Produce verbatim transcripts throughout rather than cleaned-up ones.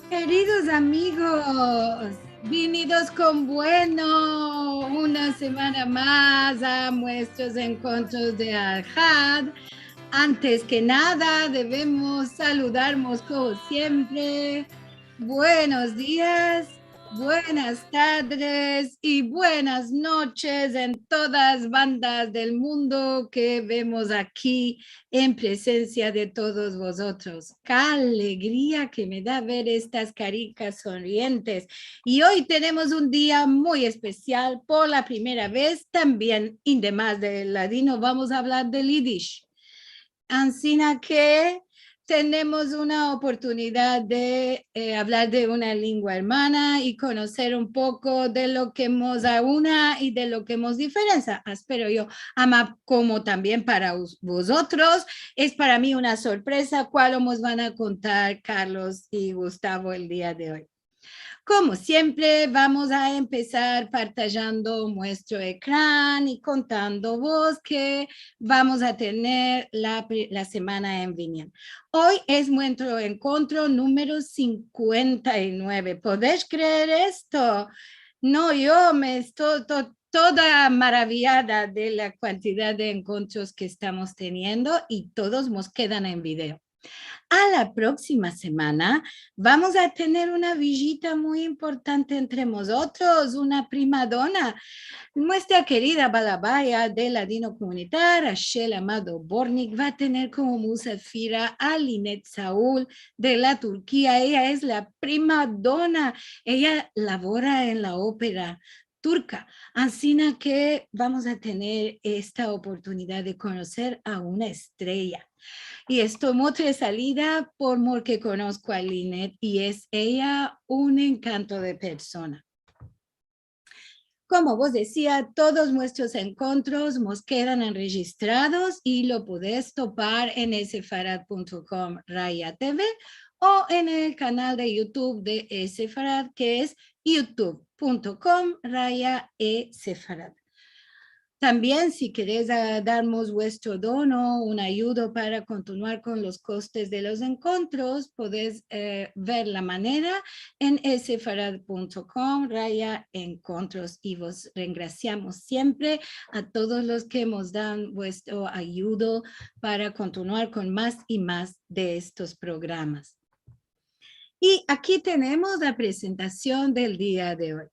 Keridos amigos, vinidos kon bueno una semana mas a muestros enkontros de Alhad. Antes ke nada, devemos saludarmos komo siempre. Buenos dias, buenas tardes i buenas noches en todas bandas del mundo ke vemos aki en presensia de todos vozotros. Ke alegria ke me da ver estas karikas sonrientes. I oy tenemos un dia muy espesial. Por la primera vez tambien, i demas del ladino, vamos a avlar del yidish. Ansina ke tenemos una oportunidad de, eh, avlar de una lengua ermana i konoser un poko de lo ke mos auna i de lo ke mos diferensia, espero yo. Ama, komo tambien para us-, vozotros, es para mi una sorpresa kual mos van a kontar Carlos i Gustavo el dia de oy. Komo siempre, vamos a empesar partajando muestro ekran i kontandovos ke vamos a tener la pri-, la semana en viniendo. Oy es muestro enkontro numero sinkuenta i nueve. Podesh kreer esto? No, yo me esto to-, toda maraviyada de la kuantidad de enkontros ke estamos teniendo i todos mos kedan en video. A la proksima semana vamos a tener una vijita muy importante entre mozotros, una primadona. Muestra kerida balabaya de Ladinokomunita, Rachel Amado Bornik, va a tener komo musafira a Linet Saul de la Turkia. Eya es la primadona. Eya lavora en la opera turka. Ansina ke vamos a tener esta oportunidad de konoser a una estreya. I esto muy tresalida por mor ke konosko a Linet i es eya un enkanto de persona. Komo vos dizia, todos muestros enkontros mos kedan enrejistrados i lo podes topar en esefarad punto com raya TV o en el kanal de YouTube de esefarad, ke es youtube punto com raya esefarad. Tambien, si keres, ah, darmos vuestro dono, un ayudo para kontinuar kon los kostes de los enkontros, podes, eh, ver la manera en esefarad punto com raya enkontros. I vos rengrasiamos siempre a todos los ke mos dan vuestro ayudo para kontinuar kon mas i mas de estos programas. I aki tenemos la presentasion del dia de oy.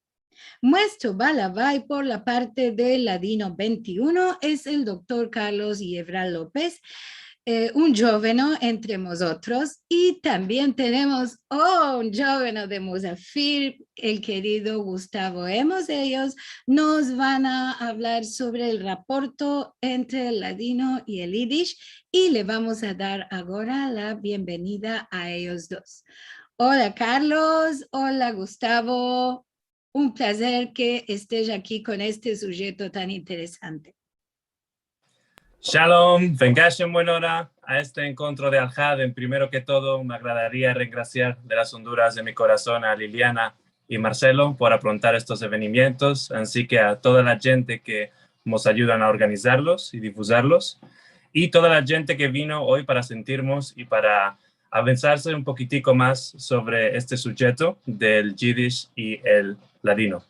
Muestro balavai por la parte del Ladino vente i uno es el doktor Carlos Yevra Lopez, eh, un djoveno entre mozotros, i tambien tenemos, oh, un djoveno de Musafir, el kerido Gustavo Emos. Eyos nos van a avlar sovre el raporto entre el ladino i el yidish, i le vamos a dar agora la bienvenida a eyos dos. Ola, Carlos. Ola, Gustavo. Un plazer ke estesh aki kon este sujeto tan interesante. Shalom, vengash en buena ora a este enkontro de Alhad. En primero ke todo, me agradaria rengrasiar de las onduras de mi korason a Liliana i Marcelo por aprontar estos evenimientos, ansi ke a toda la djente ke mos ayudan a organizarlos i difuzarlos, i toda la djente ke vino oy para sentirmos i para avansarse un pokitiko mas sovre este sujeto del yidish i el ladino.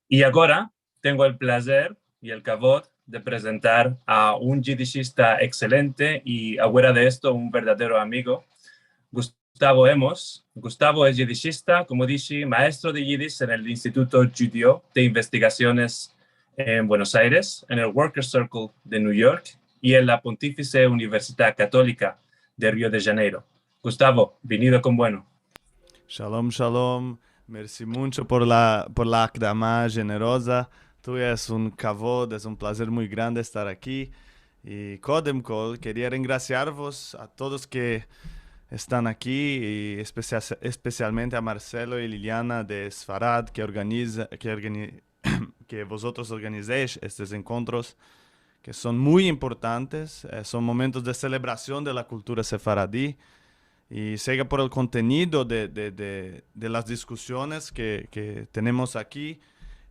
I agora tengo el plazer i el kavod de prezentar a un yidishista ekselente i, afuera de esto, un verdadero amigo, Gustavo Emos. Gustavo es yidishista, komo dishi, maestro de yidish en el Instituto Djudio de Investigasiones en Buenos Aires, en el Workers Circle de New York i en la Pontifice Universidad Katolika de Rio de Janeiro. Gustavo, vinido kon bueno. Shalom, shalom. Mersi muncho por la, por la akdama jeneroza tuya. Es un kavod, es un plazer muy grande estar aki. I, kodem kol, keria rengrasiarvos a todos ke estan aki, i espesia-, espesialmente a Marcelo i Liliana de Sefarad, ke organiza, ke organi-, ke vozotros organizesh estes enkontros, ke son muy importantes, eh, son momentos de selebrasion de la kultura sefaradi, i sega por el kontenido de, de, de, de las diskusiones ke, ke tenemos aki,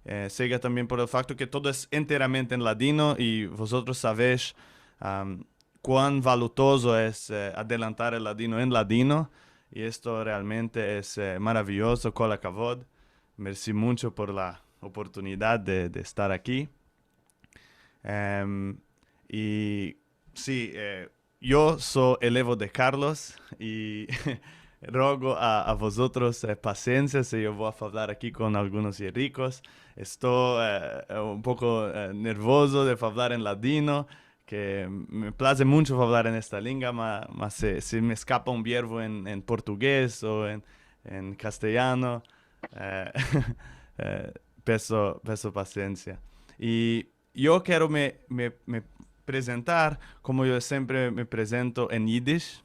eh, sega tambien por el fakto ke todo es enteramente en ladino, i vozotros savesh, am, kuan valutozo es, eh, adelantar el ladino en ladino, I esto realmente es, eh, maraviyozo, kol akavod. Mersi muncho por la oportunidad de, de estar aki. Em, i si, eh, yo so elevo de Carlos i rogo a, a vozotros, eh, pasiensia si yo vo a favlar aki kon algunos yerrikos. Esto, eh, eh, un poko, eh, nervozo de favlar en ladino, ke me plaze muncho favlar en esta linga, ma, ma se, se me eskapa un biervo en, en portugez o en, en kasteyano, eh, eh, peso, peso pasiensia. I yo kero me, me, me prezentar komo yo siempre me prezento en yidish.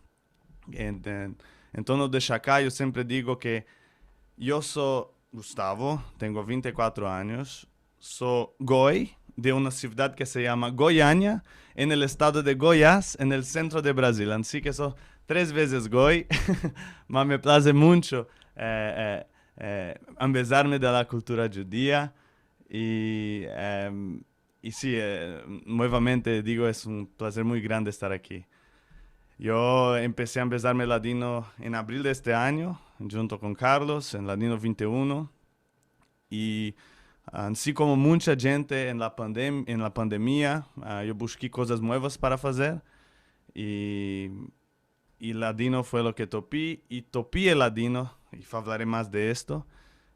En, en, en tono de shaka, yo siempre digo ke yo so Gustavo, tengo vente i kuatro anyos, so goy de una sivdad ke se yama Goiânia, en el estado de Goiás, en el sentro de Brazil. Ansi ke so tres vezes goy, ma me plaze muncho, eh, eh, eh, ambezarme de la kultura djudia. I, em, i si, eh, muevamente digo, es un plazer muy grande estar aki. Yo empesi a ambezarme ladino en abril de este anyo, djunto kon Carlos, en Ladino vente i uno. I ansi komo muncha djente en la pandem-, en la pandemia, ah, yo bushki kozas muevas para fazer. I, i ladino fue lo ke topi, i topi el ladino, i favlare mas de esto.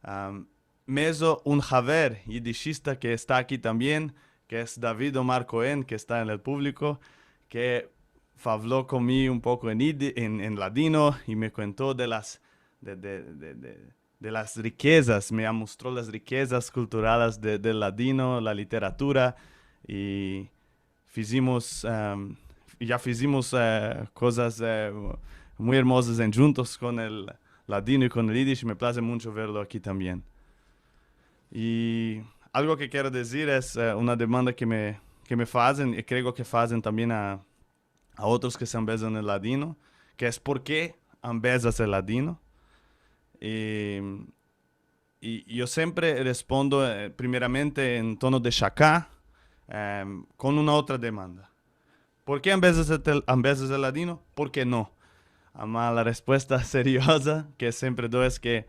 Am, mezo un haver yidishista ke esta aki tambien, ke es David Omar Cohen, ke esta en el publiko, ke favlo kon mi un poko en yidi-, en, en ladino, i me kuento de las, de, de, de, de, de las rikezas, me amostro las rikezas kulturales de, del ladino, la literatura, i fizimos, em, ya fizimos, eh, kozas, eh, muy ermozas en djuntos kon el ladino i kon el yidish, i me plaze muncho verlo aki tambien. I algo ke kero dizir es, eh, una demanda ke me, ke me fazen, i kreo ke fazen tambien a, a otros ke se ambezan el ladino, ke es por ke ambezas el ladino. I, i yo siempre respondo, eh, primeramente en tono de shaka, em, kon una otra demanda. Por ke ambezas el, ambezas el ladino? Por ke no? Ama la respuesta serioza ke siempre do es ke,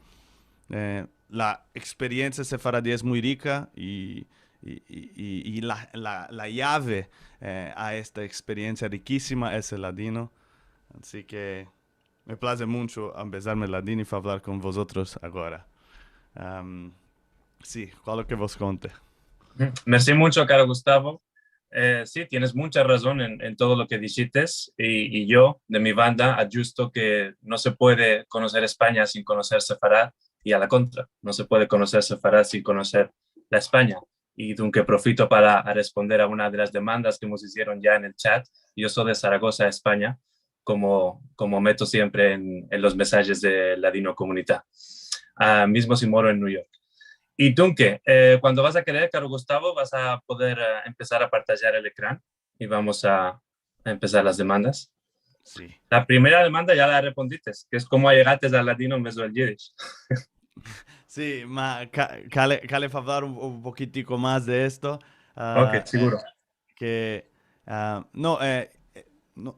eh, la eksperiensia sefaradi es muy rika i, i, i, i, i la, la, la yave, eh, a esta eksperiensia rikisima es el ladino. Ansi ke me plaze muncho ambezarme ladino i favlar kon vozotros agora. Am, si, kualo ke vos konte? Mersi muncho, karo Gustavo. Eh, si, tienes muncha razon en, en todo lo ke dishites, i, i yo, de mi banda, adjusto ke no se puede konoser Espanya sin konoser Sefarad, i a la kontra, no se puede konoser Sefarad sin konoser la Espanya. I dunke profito para a responder a una de las demandas ke mos izieron ya en el chat. Yo so de Zaragoza, Espanya, komo, komo meto siempre en, en los mesajes de Ladinokomunita. Ah, mizmo si moro en New York. I dunke, eh, kuando vas a kerer, karo Gustavo, vas a poder, eh, empesar a partajar el ekran i vamos a, a empesar las demandas. Si. La primera demanda ya la respondites, ke es komo ayegates al ladino mezo el yidish. Si, ma, ka-, kale, kale favlar un, un pokitiko mas de esto. Ah, ok, siguro. Eh, ke, ah, no, eh, eh, no,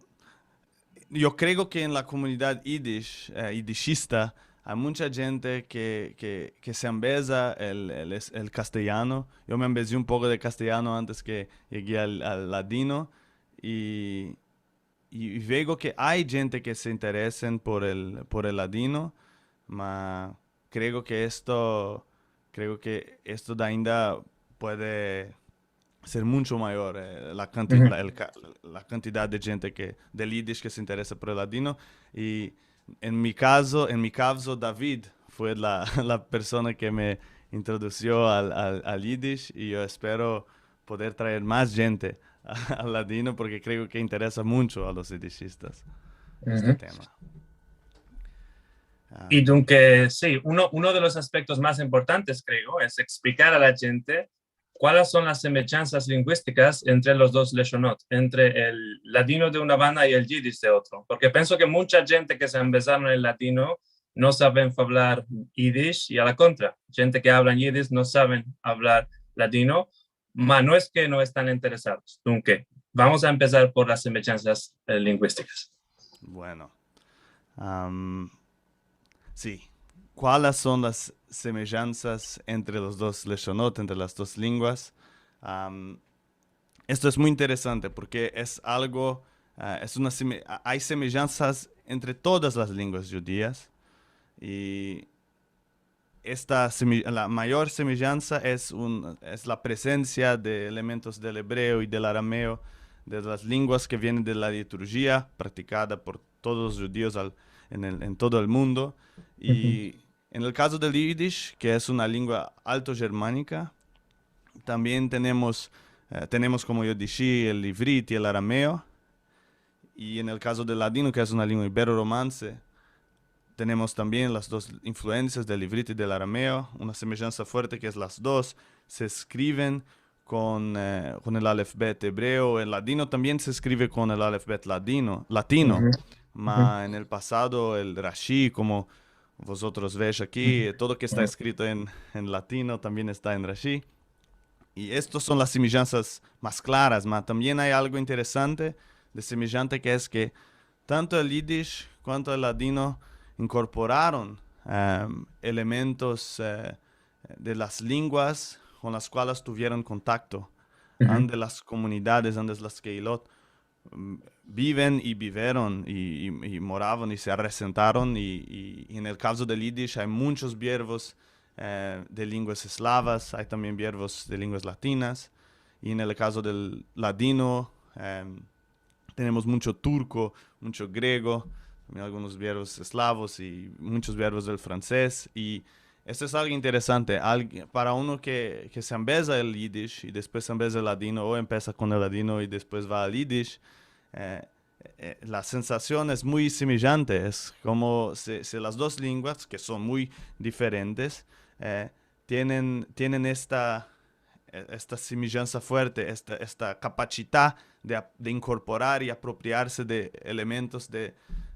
yo kreo ke en la komunidad yidish, eh, yidishista, ay muncha djente ke, ke, ke se ambeza el, el, el kasteyano. Yo me ambezi un poko de kasteyano antes ke yegi al, al ladino. I, i, i veo ke ay djente ke se interesen por el, por el ladino, ma kreo ke esto, kreo ke esto de ainda puede ser muncho mayor, eh, la kanti-, la, el ka-, la kantidad de djente ke, del yidish ke se interesa por el ladino. I en mi kazo, en mi kazo, David fue la, la persona ke me introdusio al, al, al yidish, i yo espero poder traer mas djente al ladino, porke kreo ke interesa muncho a los yidishistas este tema. Ah. I dunke, si, uno, uno de los aspektos mas importantes, kreo, es eksplikar a la djente kualas son las semejanzas linguistikas entre los dos leshonot, entre el ladino de una banda i el yidish de otro. Porke penso ke muncha djente ke se ambezaron el ladino no saven favlar yidish, i a la kontra, djente ke avlan yidish no saven avlar ladino, ma no es ke no estan interesados. Dunke, vamos a empesar por las semejanzas, eh, linguistikas. Bueno, am, si, kualas son las semejansas entre los dos leshonot, entre las dos lenguas? Am, esto es muy interesante porke es algo, ah, es una seme-, a-, ay semejansas entre todas las lenguas djudias. I esta seme-, la mayor semejansa es un, es la prezensia de elementos del ebreo i del arameo, de las lenguas ke vienen de la liturjia praktikada por todos los djudios al, en el, en todo el mundo. I en el kazo del yidish, ke es una lengua alto-jermanika, tambien tenemos, eh, tenemos, komo yo dishi, el ivrit i el arameo. I en el kazo del ladino, ke es una lengua ibero-romanse, tenemos tambien las dos influensias del ivrit i del arameo, una semejansa fuerte ke es las dos se eskriven kon, eh, kon el alefbet ebreo. El ladino tambien se eskrive kon el alefbet ladino, latino. Ma en el pasado el Rashi, komo vozotros vesh aki, eh, todo ke esta eskrito en, en latino tambien esta en Rashi. I estas son las semejansas mas klaras, ma tambien ay algo interesante de semejante, ke es ke tanto el yidish kuanto el ladino inkorporaron, em, elementos, eh, de las lenguas kon las kualas tuvieron kontakto, ande las komunidades, ande las keilot, mm, biven i bivieron i, i, i moravan i se asentaron i, i, i en el kazo del yidish ay munchos biervos, eh, de lenguas eslavas, ay tambien biervos de lenguas latinas, i en el kazo del ladino, em, tenemos muncho turko, muncho grego, tambien algunos biervos eslavos i munchos biervos del fransez. I esto es algo interesante. Alg-, para uno ke, ke se ambeza el yidish i despues se ambeza el ladino, o empesa kon el ladino i despues va al yidish, eh, eh, la sensasion es muy semejante. Es komo si, si las dos lenguas, ke son muy diferentes, eh, tienen, tienen esta, e-, esta semejansa fuerte, esta, esta kapachita de ap-, de inkorporar i apropriarse de elementos de,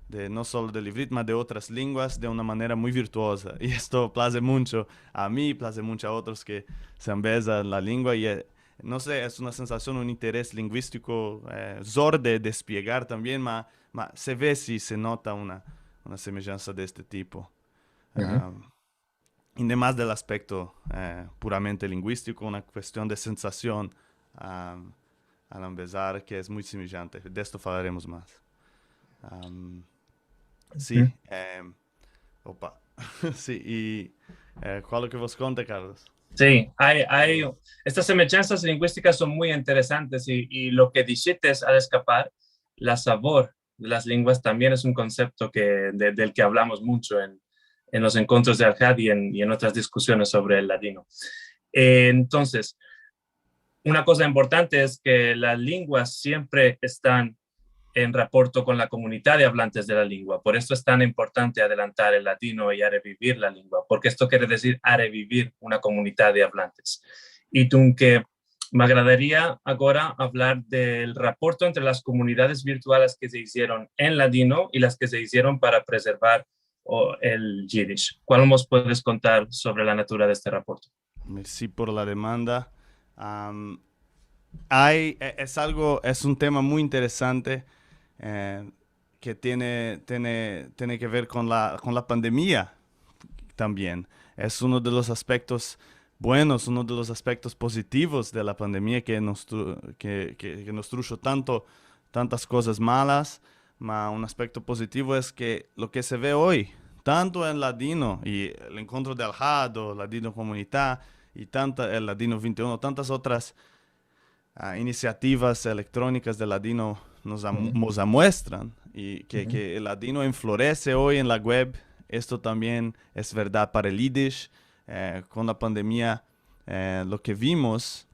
de no solo del ivrit, ma de otras lenguas de una manera muy virtuoza. I esto plaze muncho a mi, plaze muncho a otros ke se ambezan la lengua. I, eh, no se, es una sensasion, un interes linguistiko, eh, zor de despiegar tambien, ma, ma se ve si se nota una, una semejansa de este tipo. Am, i demas del aspekto, eh, puramente linguistiko, una kuestion de sensasion, am, al ambezar ke es muy semejante. De esto falaremos mas. Am, si, em, opa. Si, i, eh, kualo ke vos konte, Carlos? Si, ay, ay, estas semejansas linguistikas son muy interesantes i, i lo ke dishites al eskapar, la savor de las lenguas tambien es un konsepto ke, de, del ke avlamos muncho en, en los enkontros de Alhad i en, i en otras diskusiones sovre el ladino. Eh, entonses, una koza importante es ke las lenguas siempre estan en raporto kon la komunidad de avlantes de la lengua. Por esto es tan importante adelantar el ladino i arevivir la lengua, porke esto kere dizir arevivir una komunidad de avlantes. I dunke me agradaria agora avlar del raporto entre las komunidades virtuales ke se izieron en ladino i las ke se izieron para prezervar o, el yidish. Kualo mos puedes kontar sovre la natura de este raporto? Mersi por la demanda. Am, ay, e-, es algo, es un tema muy interesante, eh, ke tiene, tiene, tiene ke ver kon la, kon la pandemia tambien. Es uno de los aspektos buenos, uno de los aspektos pozitivos de la pandemia ke nos tru-, ke, ke, ke nos trusho tanto, tantas kozas malas, ma un aspekto pozitivo es ke lo ke se ve oy, tanto en Ladino i el enkontro de Alhad o Ladinokomunita i tanta, el Ladino vente i uno, tantas otras, ah, inisiativas elektronikas de Ladino nos am-, nos amuestran i ke, ke el Ladino enflorese oy en la web. Esto tambien es verdad para el Yidish. Eh, kon la pandemia, eh, lo ke vimos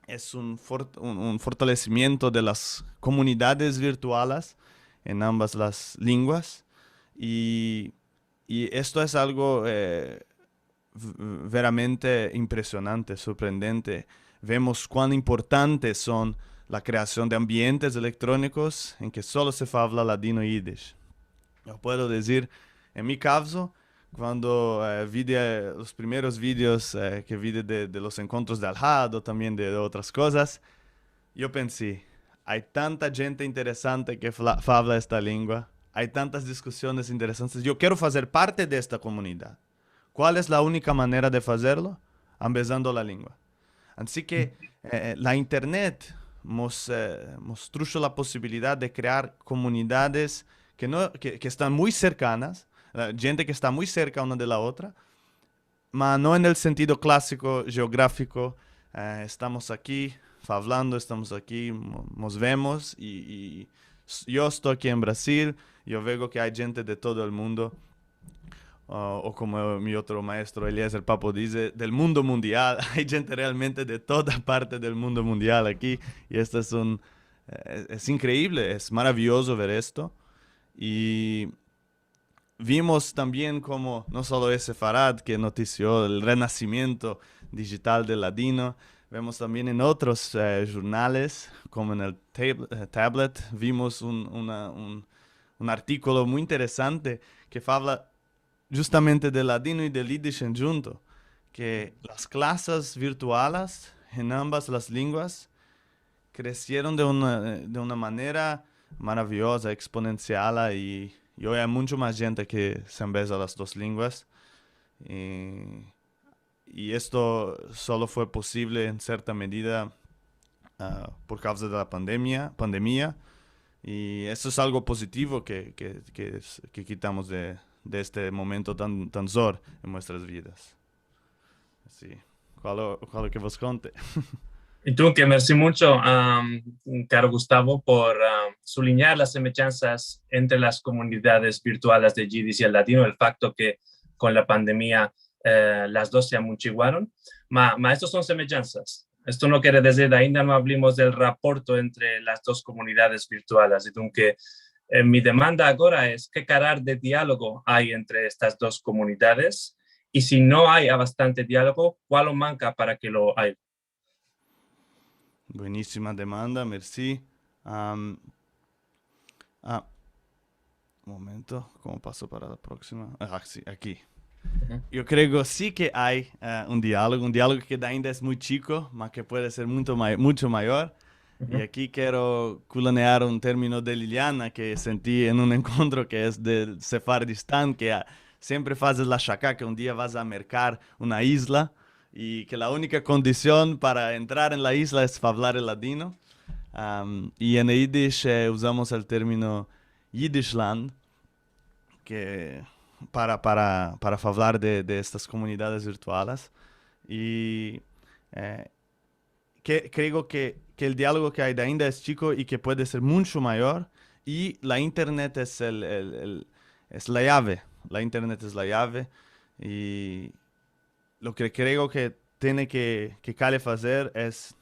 es un fort-, un, un fortalesimiento de las komunidades virtuales en ambas las lenguas. I, i esto es algo, eh, v-, veramente impresionante, sorprendente. Vemos kuan importantes son la kreasion de ambientes elektronikos en ke solo se favla ladino i yidish. Yo puedo dizir, en mi kavzo, kuando, eh, vi de, los primeros videos, eh, ke vi de, de, de los enkontros de Alhad o tambien de, de otras kozas, yo pensi, ay tanta djente interesante ke fla-, favla esta lengua, ay tantas diskusiones interesantes. Yo kero fazer parte de esta komunidad. Kual es la unika manera de fazerlo? Ambezando la lingua. Ansi ke, eh, la internet mos, eh, mos trusho la posibilidad de krear komunidades ke no, ke, ke estan muy serkanas, la djente ke esta muy serka una de la otra, ma no en el sentido klasiko, jeografiko. Eh, estamos aki favlando, estamos aki, mo-, mos vemos, i, i s-, yo esto aki en Brasil, yo veo ke ay djente de todo el mundo, o, o komo mi otro maestro, Eliezer Papo, dize, del mundo mundial. Ay djente realmente de toda parte del mundo mundial aki, i esto es un, eh, es inkreivle, es maraviyozo ver esto. I vimos tambien komo no solo es Sefarad ke notisio el renasimiento dijital del ladino, vemos tambien en otros, eh, jurnales, komo en el Tab-, eh, Tablet, vimos un, una, un, un artikolo muy interesante ke favla djustamente del ladino i del yidish endjunto, ke las klasas virtualas en ambas las linguas kresieron de una, de una manera maraviyoza, eksponensiala, i, i oy ay muncho mas djente ke se ambeza las dos linguas. I, i esto solo fue posivle en sierta medida, ah, por kavza de la pandemia, pandemia. I esto es algo pozitivo ke, ke, ke, ke kitamos de, de este momento tan, tan zor en muestras vidas. Si. Kualo, kualo ke vos konte? I dunke, mersi muncho, am, karo Gustavo, por, am, sulinyar las semejanzas entre las komunidades virtualas de yidish i el ladino, el fakto ke kon la pandemia, eh, las dos se amunchiguaron. Ma, ma, estos son semejanzas. Esto no kere dizir, ainda no avlimos del raporto entre las dos komunidades virtualas. I dunke, eh, mi demanda agora es, ke karar de dialogo ay entre estas dos komunidades? I si no ay bastante dialogo, kualo manka para ke lo ay? Buenisima demanda, mersi. Am, ah, momento, komo paso para la proksima? Ah, si, aki. Uhu. Yo kreo si ke ay, eh, un dialogo, un dialogo ke ainda es muy chiko, ma ke puede ser muncho may-, muncho mayor. Uhu. I aki kero kulanear un termino de Liliana ke senti en un enkontro ke es del Sefardistan, ke, ah, siempre fazes la shaka ke un dia vas a merkar una izla i ke la unika kondision para entrar en la izla es favlar el ladino. Am, i en yidish, eh, uzamos el termino Yiddishland, ke para, para, para favlar de, de estas komunidades virtualas. I, eh, ke, kreo ke, ke el dialogo ke ay ainda es chiko i ke puede ser muncho mayor, i la internet es el, el, el, es la yave. La internet es la yave, i lo ke kreo ke tiene ke, ke kale fazer es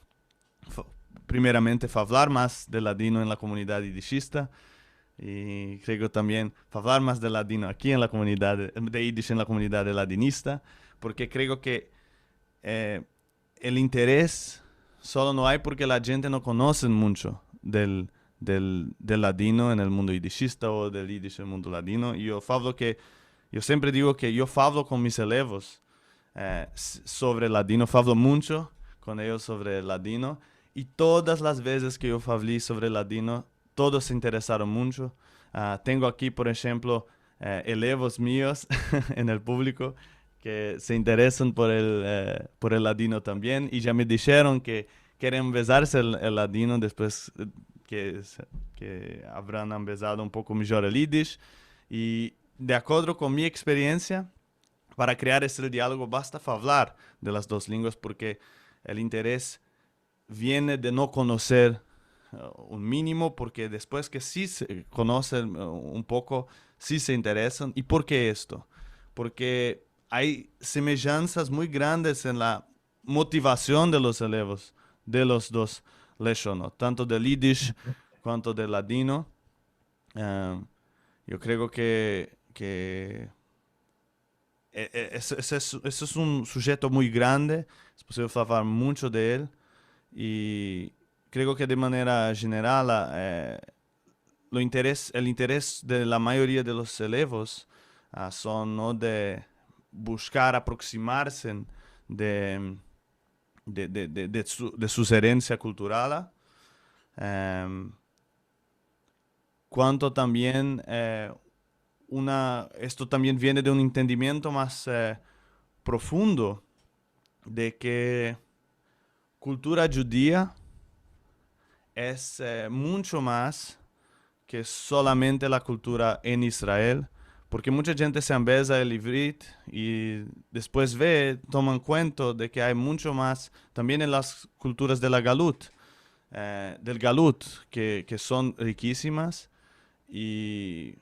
fa-, primeramente favlar mas de ladino en la komunidad yidishista, i kreo tambien favlar mas de ladino aki en la komunidad de, de yidish en la komunidad ladinista, porke kreo ke, eh, el interes solo no ay porke la djente no konosen muncho del, del, del ladino en el mundo yidishista o del yidish en el mundo ladino. I yo favlo ke, yo siempre digo ke yo favlo kon mis elevos, eh, s-, sovre ladino, favlo muncho kon eyos sovre ladino, i todas las vezes ke yo favli sovre ladino, todos se interesaron muncho. Ah, tengo aki, por enshemplo, eh, elevos mios en el publiko ke se interesan por el, eh, por el ladino tambien, i ya me disheron ke keren ambezarse el, el ladino despues, eh, ke se, ke avran ambezado un poko mijor el yidish. I de akodro kon mi eksperiensia, para krear este dialogo basta favlar de las dos linguas, porke el interes viene de no konoser, eh, un minimo, porke despues ke si se konose, eh, un poko, si se interesan. I por ke esto? Porke ay semejanzas muy grandes en la motivasion de los elevos de los dos leshonot, tanto del yidish kuanto del ladino. Eh, yo kreo ke, ke e, e, es, es, es, esto es un sujeto muy grande, es posivle favlar muncho de el, i kreo ke de manera jeneral, a, e, lo interes, el interes de la mayoria de los elevos, a, son, no, de bushkar aproksimarse de, de, de, de, de su, de sus erensia kultural, a, em, kuanto tambien, eh, una, esto tambien viene de un entendimiento mas, eh, profundo de ke kultura djudia es, eh, muncho mas ke solamente la kultura en Israel, porke muncha djente se ambeza el ivrit i despues ve, toman kuento de ke ay muncho mas tambien en las kulturas de la galut, eh, del galut, ke, ke son rikisimas, i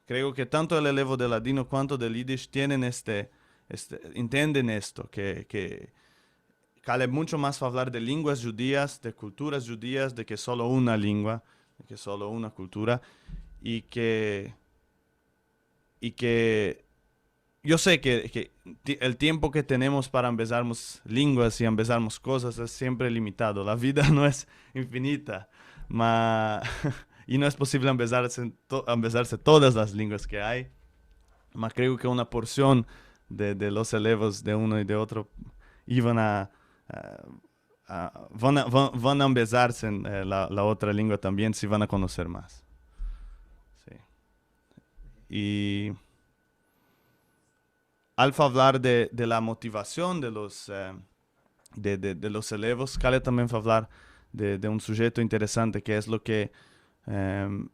kreo ke tanto el elevo del ladino kuanto del yidish tienen este, este, entienden esto, ke, ke kale muncho mas favlar de lenguas djudias, de kulturas djudias, de ke solo una lengua, de ke solo una kultura, i ke, i ke yo se ke, ke ti-, el tiempo ke tenemos para ambezarmos lenguas i ambezarmos kozas es siempre limitado. La vida no es infinita, ma, i no es posivle ambezarse to-, ambezarse todas las lenguas ke ay. Ma kreo ke una porsion de, de los elevos de uno i de otro ivan a, a, a, van a, van, van a ambezarse en, eh, la, la otra lengua tambien, si van a konoser mas. Si. I al favlar de, de la motivasion de los, eh, de, de, de los elevos, kale tambien favlar de, de un sujeto interesante, ke es lo ke, em,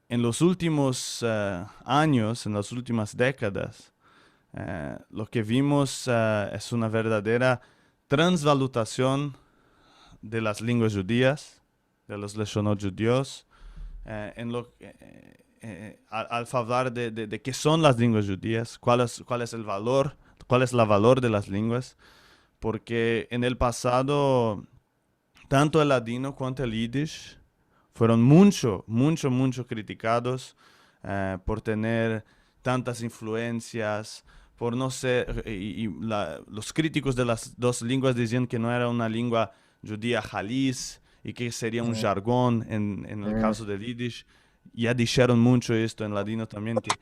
en los ultimos, eh, anyos, en las ultimas dekadas, eh, lo ke vimos, eh, es una verdadera transvalutasion de las lenguas djudias, de los leshonot djudios, eh, en lo, eh, eh, al, al favlar de, de, de ke son las lenguas djudias, kual es, kual es el valor, kual es la valor de las lenguas, porke en el pasado, tanto el ladino kuanto el yidish fueron muncho, muncho, muncho kritikados, eh, por tener tantas influensias, por no ser, i, i la, los kritikos de las dos lenguas dizian ke no era una lengua djudia halis i ke seria un jargon en, en el kazo del yidish. Ya disheron muncho esto en ladino tambien, ke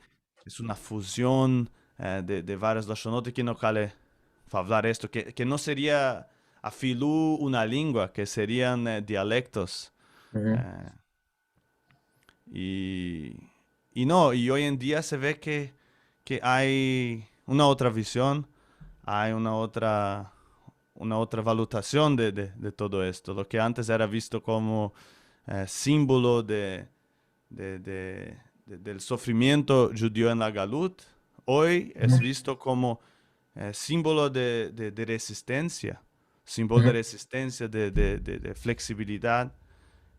es una fuzion, eh, de, de varias lashonot i ke no kale favlar esto, ke, ke no seria afilu una lengua, ke serian, eh, dialektos. Eh, i, i no, i oy en dia se ve ke, ke ay una otra vizion, ay una otra, una otra valutasion de, de, de todo esto. Lo ke antes era visto komo, eh, simbolo de, de, de, de, del sofrimiento djudio en la galut, oy es visto komo, eh, simbolo de, de, de rezistensia, simbolo de rezistensia, de, de, de, de fleksibilidad,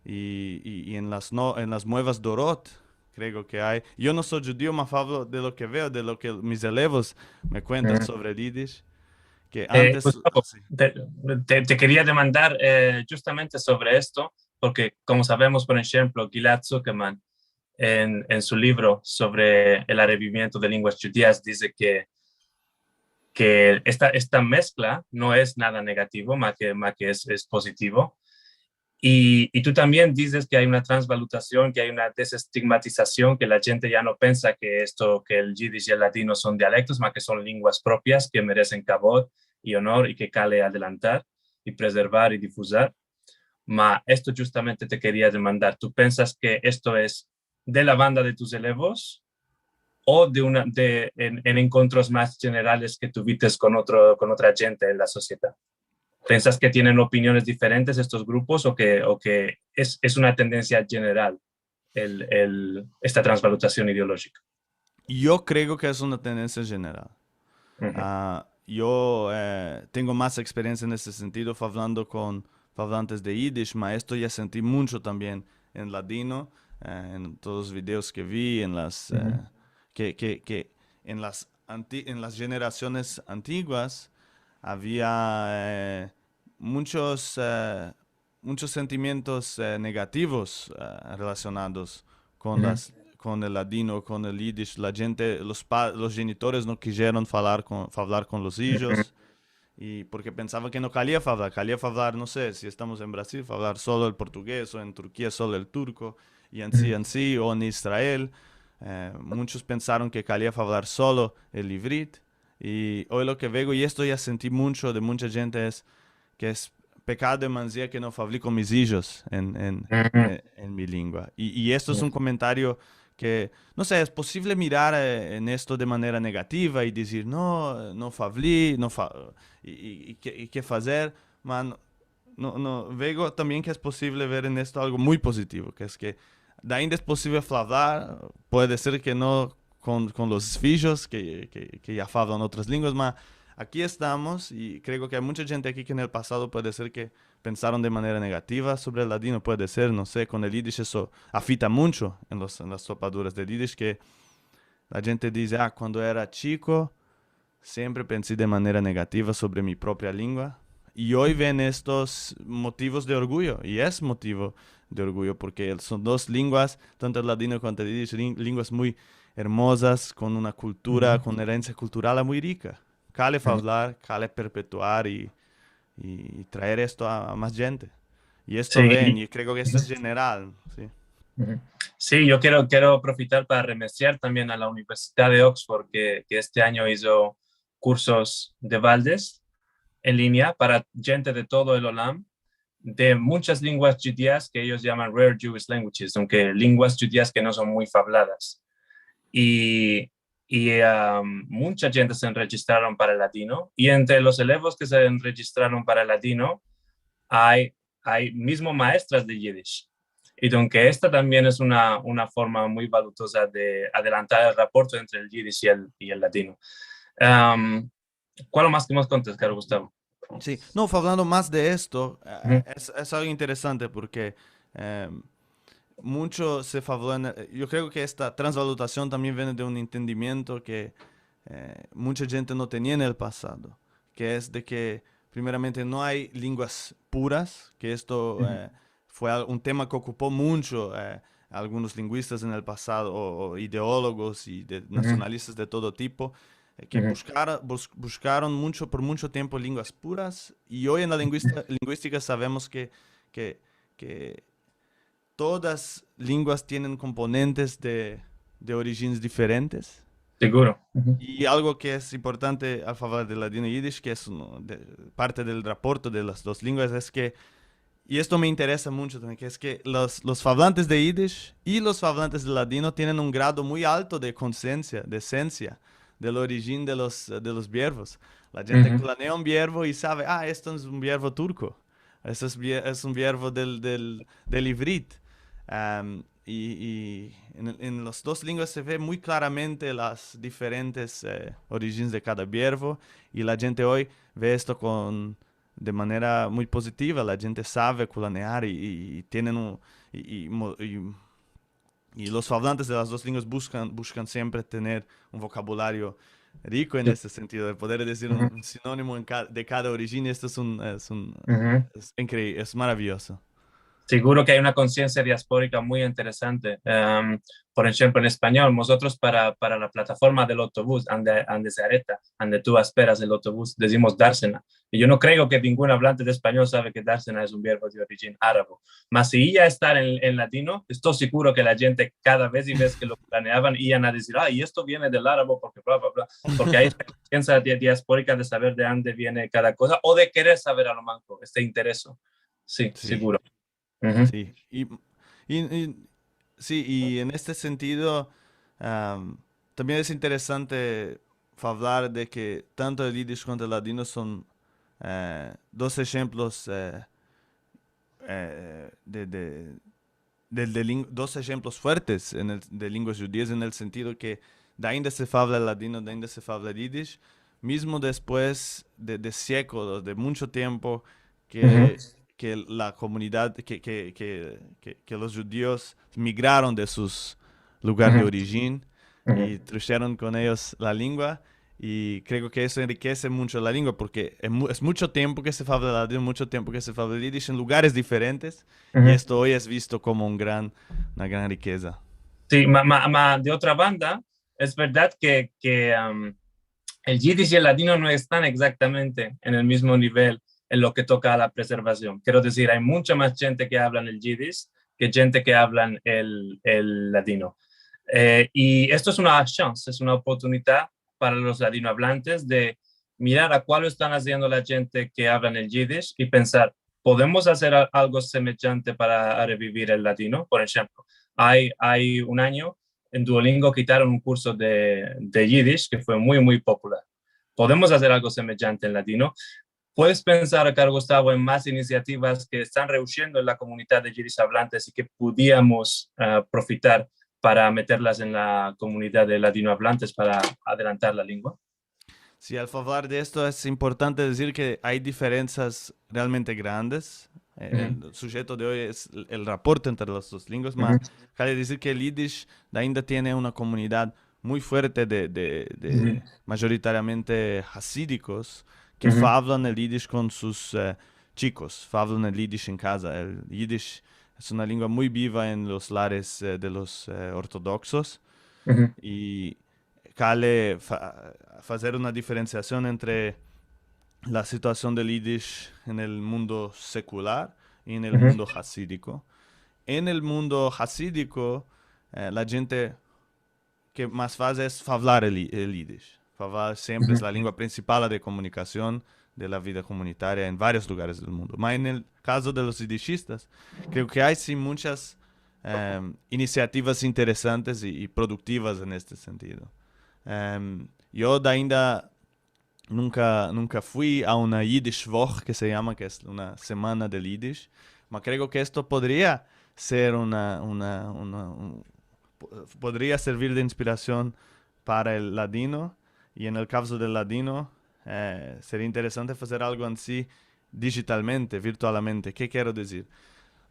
i, i, i en las no-, en las muevas dorot, kreo ke ay. Yo no so djudio, ma favlo de lo ke veo, de lo ke mis elevos me kuentan sovre el yidish, ke antes, Gustavo, si. Te, te, te keria demandar, eh, djustamente sovre esto, porke, komo savemos, por enshemplo, Gilad Zuckerman, en, en su livro sovre el arevivimiento de lenguas djudias, dize ke, ke esta, esta meskla no es nada negativo, ma ke, ma ke es, es pozitivo. I, i tu tambien dizes ke ay una transvalutasion, ke ay una desestigmatizasion, ke la djente ya no pensa ke esto, ke el yidish i el ladino son dialektos, ma ke son lenguas propias ke meresen kavod i onor i ke kale adelantar i prezervar i difuzar. Ma esto djustamente te keria demandar. Tu pensas ke esto es de la banda de tus elevos o de una, de, en, en enkontros mas djenerales ke tuvites kon otro, kon otra djente en la sosiedad? Pensas ke tienen opiniones diferentes estos grupos o ke, o ke es, es una tendensia djeneral el, el, esta transvalutasion ideolojika? Yo kreo ke es una tendensia djeneral. Ah, yo, eh, tengo mas eksperiensia en este sentido, favlando kon favlantes de yidish, ma esto ya senti muncho tambien en ladino, eh, en todos los videos ke vi, en las, eh, ke, ke, ke en las anti-, en las jenerasiones antiguas avia, eh, munchos, eh, munchos sentimientos, eh, negativos, eh, relasionados kon las, kon el ladino, kon el yidish. La djente, los pa-, los djenitores no kizieron favlar kon, favlar kon los ijos, i porke pensava ke no kalia favlar, kalia favlar, no se, si estamos en Brasil, favlar solo el portugues, o en Turkia solo el turko, i ansi, ansi, o en Israel. Eh, munchos pensaron ke kalia favlar solo el ivrit, i oy lo ke veo, i esto ya senti muncho de muncha djente, es ke es pekado de manzia ke no favli kon mis ijos en, en, en, en mi lingua. I, i esto es un komentario ke, no se, es posivle mirar, eh, en esto de manera negativa i dizir, no, no favli, no fa-, i, i, i ke, i ke fazer, ma no, no, no, veo tambien ke es posivle ver en esto algo muy pozitivo, ke es ke ainda es posivle favlar, puede ser ke no kon, kon los fijos ke, ke, ke ya favlan otras linguas, ma aki estamos, i kreo ke ay muncha djente aki ke en el pasado puede ser ke pensaron de manera negativa sovre el ladino, puede ser, no se, kon el yidish eso afekta muncho en los, en las topaduras del yidish, ke la djente dize, ah, kuando era chiko, siempre pensi de manera negativa sovre mi propia lingua, i oy ven estos motivos de orguyo, i es motivo de orguyo, porke el, son dos linguas, tanto el ladino kuanto el yidish, lin-, linguas muy ermozas, kon una kultura, kon una erensia kultural muy rika. Kale favlar, kale perpetuar i, i, i traer esto a, a mas djente. I esto ven, i kreo ke esto es jeneral, si. Si, yo kero, kero aprofitar para remesiar tambien a la Universidad de Oxford, ke, ke este anyo izo kursos de baldes en linea para djente de todo el olam, de munchas linguas djudias ke eyos yaman rare Jewish languages, aunke linguas djudias ke no son muy favladas. I, i, am, muncha djente se enrejistraron para el ladino, i entre los elevos ke se enrejistraron para el ladino, ay, ay mizmo maestras de yidish. I aunke esta tambien es una, una forma muy valutoza de adelantar el raporto entre el yidish i el, i el ladino. Am, kualo mas ke mos kontes, karo Gustavo? Si, no, favlando mas de esto, eh, es, es algo interesante porke, em, muncho se favla en, eh, yo kreo ke esta transvalutasion tambien viene de un entendimiento ke, eh, muncha djente no tenia en el pasado, ke es de ke, primeramente, no ay linguas puras, ke esto, eh, fue al-, un tema ke okupo muncho, eh, algunos linguistas en el pasado, o, o ideologos i de, nasionalistas de todo tipo, eh, ke bushkara-, bus-, bushkaron muncho, por muncho tiempo linguas puras, i oy en la linguista-, linguistika savemos ke, ke, ke todas linguas tienen komponentes de, de orijins diferentes. Siguro. I algo ke es importante a favor del ladino yidish, ke es uno de, parte del raporto de las dos linguas, es ke, i esto me interesa muncho tambien, ke es ke los, los favlantes de yidish i los favlantes de ladino tienen un grado muy alto de konsiensia, de sensia, del orijin de los, de los biervos. La djente kulanea un biervo i save, ah, esto es un biervo turko. Esto es bie-, es un biervo del, del, del ivrit. Am, i, i en, en las dos linguas se ve muy klaramente las diferentes, eh, orijins de kada biervo, i la djente oy ve esto kon, de manera muy pozitiva. La djente save kulanear i, i, i tienen un, i, i mo-, i, i los favlantes de las dos linguas bushkan, bushkan siempre tener un vokabulario riko en este sentido, de poder dizir un, un sinonimo en ka-, de kada orijin, i esto es un, es un, es inkre-, es maraviyozo. Siguro ke ay una konsiensia diasporika muy interesante. Em, por enshemplo, en espanyol, mozotros para, para la plataforma del otobus, ande, ande se areta, ande tu asperas el otobus, dizimos dársena. I yo no kreo ke ningun favlante de espanyol save ke dársena es un biervo de orijin arabo. Mas si iva a estar en, en ladino, esto siguro ke la djente kada vez i vez ke lo planeavan ivan a dizir, ah, i esto viene del arabo porke bla, bla, bla. Porke ay esta konsiensia di-, diasporika de saver de ande viene kada koza o de kerer saver a lo manko, este intereso. Si, siguro. Si. I, i, i, si, i en este sentido, am, tambien es interesante favlar de ke tanto el yidish kuanto el ladino son, eh, dos enshemplos, eh, eh, de, de, de, de ling-, dos enshemplos fuertes en el, de linguas djudias, en el sentido ke de ainda se favla el ladino, de ainda se favla el yidish, mizmo despues de, de sieklos, de muncho tiempo ke, ke la komunidad, ke, ke, ke, ke, ke los djudios migraron de sus lugar de orijin i trusheron kon eyos la lingua, i kreo ke esto enrikese muncho la lingua, porke es mu-, es muncho tiempo ke se favla el ladino, muncho tiempo ke se favla el yidish en lugares diferentes, i esto oy es visto komo un gran, una gran rikeza. Si, ma, ma, ma, de otra banda, es verdad ke, ke, am, el yidish i el ladino no estan egzaktamente en el mizmo nivel en lo ke toka a la preservasion. Kero dizir, ay muncha mas djente ke avlan el yidish ke djente ke avlan el, el ladino. Eh, i esto es una shanse, es una oportunidad para los ladinoavlantes de mirar a kualo estan aziendo la djente ke avlan el yidish i pensar, podemos azer a-, algo semejante para revivir el ladino? Por enshemplo, ay, ay un anyo en Duolingo kitaron un kurso de, de yidish ke fue muy, muy popular. Podemos azer algo semejante en ladino. Puedes pensar, Karl Gustavo, en mas inisiativas ke estan reushiendo en la komunidad de yidish avlantes i ke pudiamos, ah, profitar para meterlas en la komunidad de ladinoavlantes para adelantar la lengua? Si, al favlar de esto, es importante dizir ke ay diferensas realmente grandes. Eh, el sujeto de oy es el, el raporto entre las dos lenguas, ma kale dizir ke el yidish ainda tiene una komunidad muy fuerte de, de, de, mayoritariamente hasidikos ke favlan el yidish kon sus, eh, chikos, favlan el yidish en kaza. El yidish es una lengua muy biva en los lares, eh, de los, eh, ortodoksos. I kale fa-, fazer una diferensiasion entre la situasion del yidish en el mundo sekular i en el mundo hasidiko. En el mundo hasidiko, eh, la djente ke mas faze es favlar el, el yidish. Favlar siempre es la lengua prinsipal de komunikasion de la vida komunitaria en varios lugares del mundo. Ma en el kazo de los yidishistas, kreo ke ay si munchas, em, inisiativas interesantes i, i produktivas en este sentido. Em, yo ainda nunka, nunka fui a una Yiddish Woch, ke se yama, ke es una semana del yidish. Ma kreo ke esto podria ser una, una, una, un, po-, podria servir de inspirasion para el ladino, i en el kazo del ladino, eh, seria interesante fazer algo ansi dijitalmente, virtualmente. Ke kero dizir?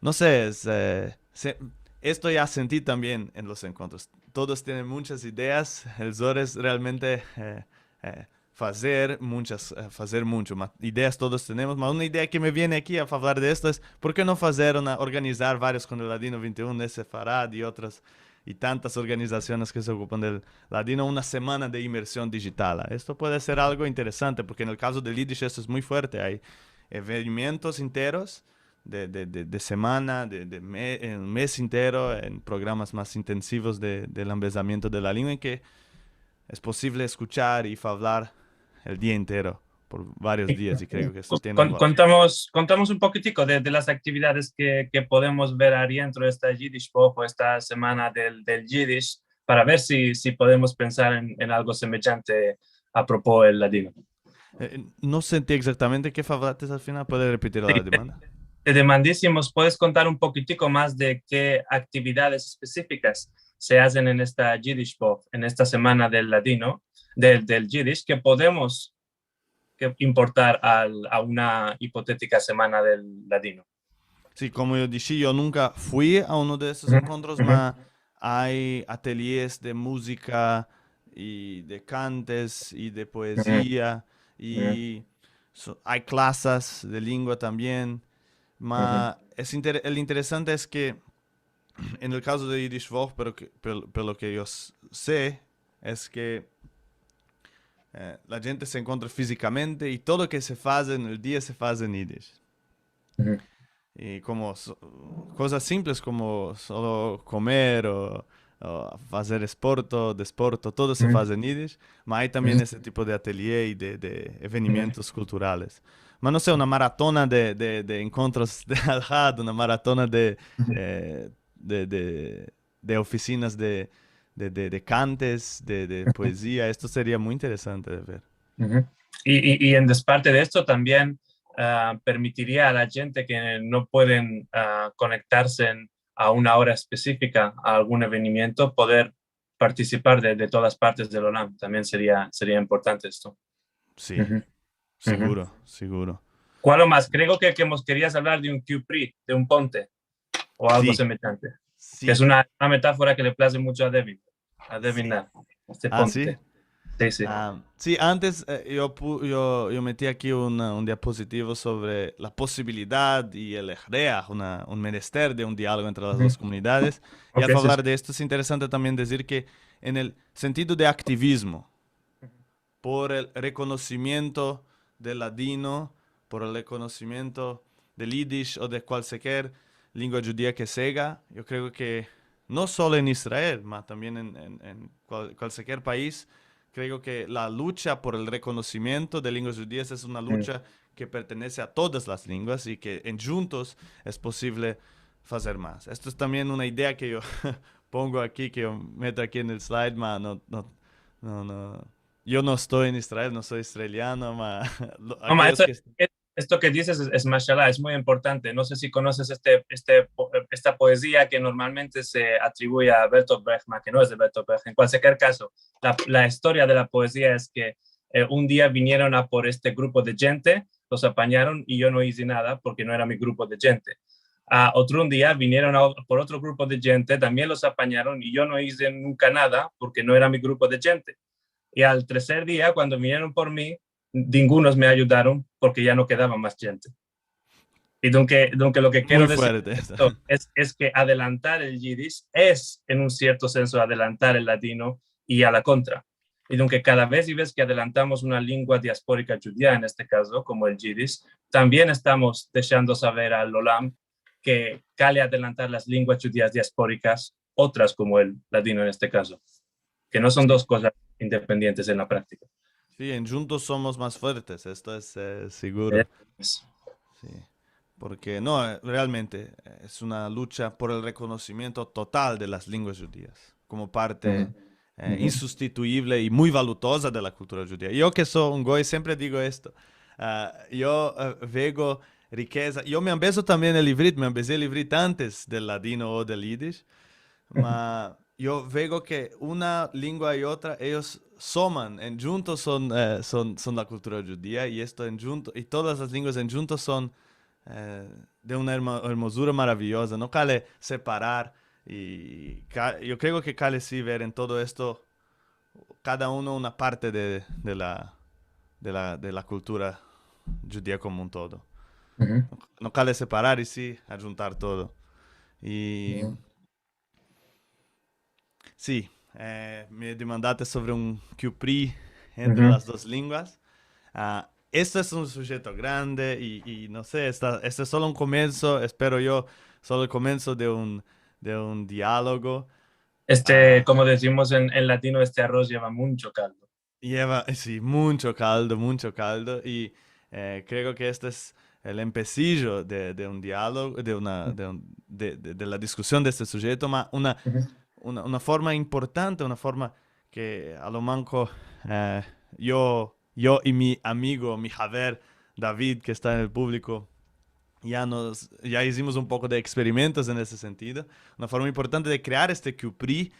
No se, es, eh, se, esto ya senti tambien en los enkontros. Todos tienen munchas ideas, el zor es realmente, eh, eh, fazer munchas, eh, fazer muncho. Ma, ideas todos tenemos, ma una idea ke me viene aki a favlar de esto es, por ke no fazer una, organizar varios kon el Ladino vente i un, Sefarad i otras, i tantas organizasiones ke se okupan del ladino, una semana de imersion dijital? Esto puede ser algo interesante, porke en el kazo del yidish esto es muy fuerte. Ay evenimentos enteros de, de, de, de semana, de, de me-, en mes entero, en programas mas intensivos de, del ambezamiento de la lengua, en ke es posivle eskuchar i favlar el dia entero, por varios dias, i kreo ke esto tiene un valor. Kontamos, kontamos un pokitiko de, de las aktividades ke, ke podemos ver adientro esta Yiddish Woch o esta semana del, del yidish, para ver si, si podemos pensar en, en algo semejante a propos el ladino. Eh, no senti egzaktamente ke favlates al final. Puedes repetir la demanda? Te, te demandi si mos puedes kontar un pokitiko mas de ke aktividades espesifikas se azen en esta Yiddish Woch, en esta semana del ladino, del, del yidish, ke podemos ke importar al, a una ipotetika semana del ladino. Si, komo yo dishi, yo nunka fui a uno de estos enkontros, ma ay atelyes de muzika i de kantes i de poezia i so-, ay klasas de lengua tambien. Ma es inter-, el interesante es ke en el kazo de Yiddish Woch, pero ke, per, per lo ke yo s-, se, es ke, eh, la djente se enkontra fizikamente i todo lo ke se faze en el dia se faze en yidish. I komo so-, kozas simples komo solo komer o, o fazer esporto, desporto, todo se faze en yidish, ma ay tambien este tipo de atelyé i de, de evenimentos kulturales. Ma no se, una maratona de, de, de enkontros de alhad, una maratona de, eh, de, de, de ofisinas de, de, de, de kantes, de, de poezia. Esto seria muy interesante de ver. I, i, i en desparte de esto tambien, ah, permitiria a la djente ke no pueden, ah, konektarse en, a una ora espesifika a algun evenimiento, poder partisipar de, de todas partes del olam. Tambien seria, seria importante esto. Si, siguro, siguro. Kualo mas? Kreo ke, ke mos kerias avlar de un kipri, de un ponte, o algo semejante. Si. Ke es una, una metafora ke le plaze muncho a Devin, a Devin, este ponte. Si, si. Si, antes, eh, yo pu-, yo, yo meti aki un, un diapozitivo sovre la posibilidad i el ehreah, una, un menester de un dialogo entre las dos komunidades. I al favlar de esto es interesante tambien dizir ke en el sentido de aktivizmo, por el rekonosimiento del ladino, por el rekonosimiento del yidish o de kualsiker lengua djudia ke sea, yo kreo ke no solo en Israel, ma tambien en, en, en kual-, kualsiker pais, kreo ke la lucha por el rekonosimiento de lenguas djudias es una lucha ke pertenese a todas las lenguas i ke en djuntos es posivle fazer mas. Esto es tambien una idea ke yo pongo aki, ke yo meto aki en el slide, ma no, no, no, no. Yo no esto en Israel, no so israeliano, ma lo- No, ma, akeyos esto, ke est- esto ke dizes es, es mashallah, es muy importante. No se si konoses este, este po- esta poezia ke normalmente se atribuye a Bertolt Brecht, ma ke no es de Bertolt Brecht. En kualkier kazo, la, la istoria de la poezia es ke, eh, un dia vinieron a por este grupo de djente, los apanyaron i yo no ize nada porke no era mi grupo de djente. A otro un dia vinieron a, por otro grupo de djente, tambien los apanyaron i yo no ize nunka nada porke no era mi grupo de djente. I al treser dia, kuando vinieron por mi, ningunos me ayudaron porke ya no kedava mas djente. I dunke, dunke lo ke kero dizir es, es ke adelantar el yidish es, en un sierto senso, adelantar el ladino i a la kontra. I dunke kada vez i vez ke adelantamos una lengua diasporika djudia, en este kazo, komo el yidish, tambien estamos deshando saver al olam ke kale adelantar las lenguas djudias diasporikas, otras komo el ladino en este kazo, ke no son dos kozas independientes en la praktika. Si, en djuntos somos mas fuertes, esto es, eh, siguro. Si. Porke, no, eh, realmente, eh, es una lucha por el rekonosimiento total de las lenguas djudias, komo parte, eh, insustituivle i muy valutoza de la kultura djudia. Yo ke so un goy, siempre digo esto. A, yo, eh, veo rikeza. Yo me ambezo tambien el ivrit, me ambezi el ivrit antes del ladino o del yidish. Ma yo veo ke una lengua i otra, eyos soman, en djuntos son, eh, son, son la kultura djudia, i esto en djunto, i todas las lenguas en djuntos son, eh, de una ermo- ermozura maraviyoza. No kale separar, i ka- yo kreo ke kale si ver en todo esto kada uno una parte de, de la, de la, de la kultura djudia komo un todo. No kale separar i si adjuntar todo. I si, eh, me demandaste sovre un kipri entre las dos lenguas. A, esto es un sujeto grande i, i no se, esta, este es solo un komienso, espero yo, solo el komienso de un, de un dialogo. Este, komo dizimos en, en ladino, este aroz yeva muncho kaldo. Yeva, si, muncho kaldo, muncho kaldo. I, eh, kreo ke este es el empesijo de, de un dialogo, de una, de un, de, de, de la diskusion de este sujeto, ma una, una, una forma importante, una forma ke a lo manko, eh, yo, yo i mi amigo, mi haver David, ke esta en el publiko, ya nos, ya izimos un poko de eksperimentos en este sentido. Una forma importante de krear este kipri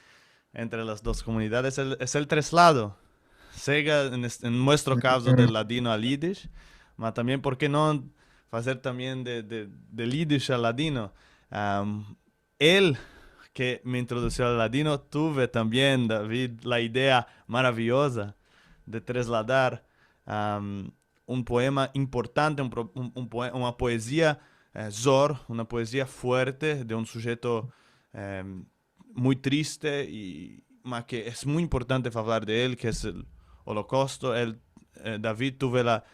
entre las dos komunidades es el, es el treslado. Sega en, es- en muestro kazo del ladino al yidish, ma tambien, por ke no fazer tambien de, de, del yidish al ladino? Am, el ke me introdusio al ladino, tuve tambien, David, la idea maraviyoza de tresladar, am, un poema importante, un pro- un- un poe- una poezia, eh, zor, una poezia fuerte de un sujeto, em, muy triste i, ma ke es muy importante favlar de el, ke es el Olokausto. El, eh, David, tuve la,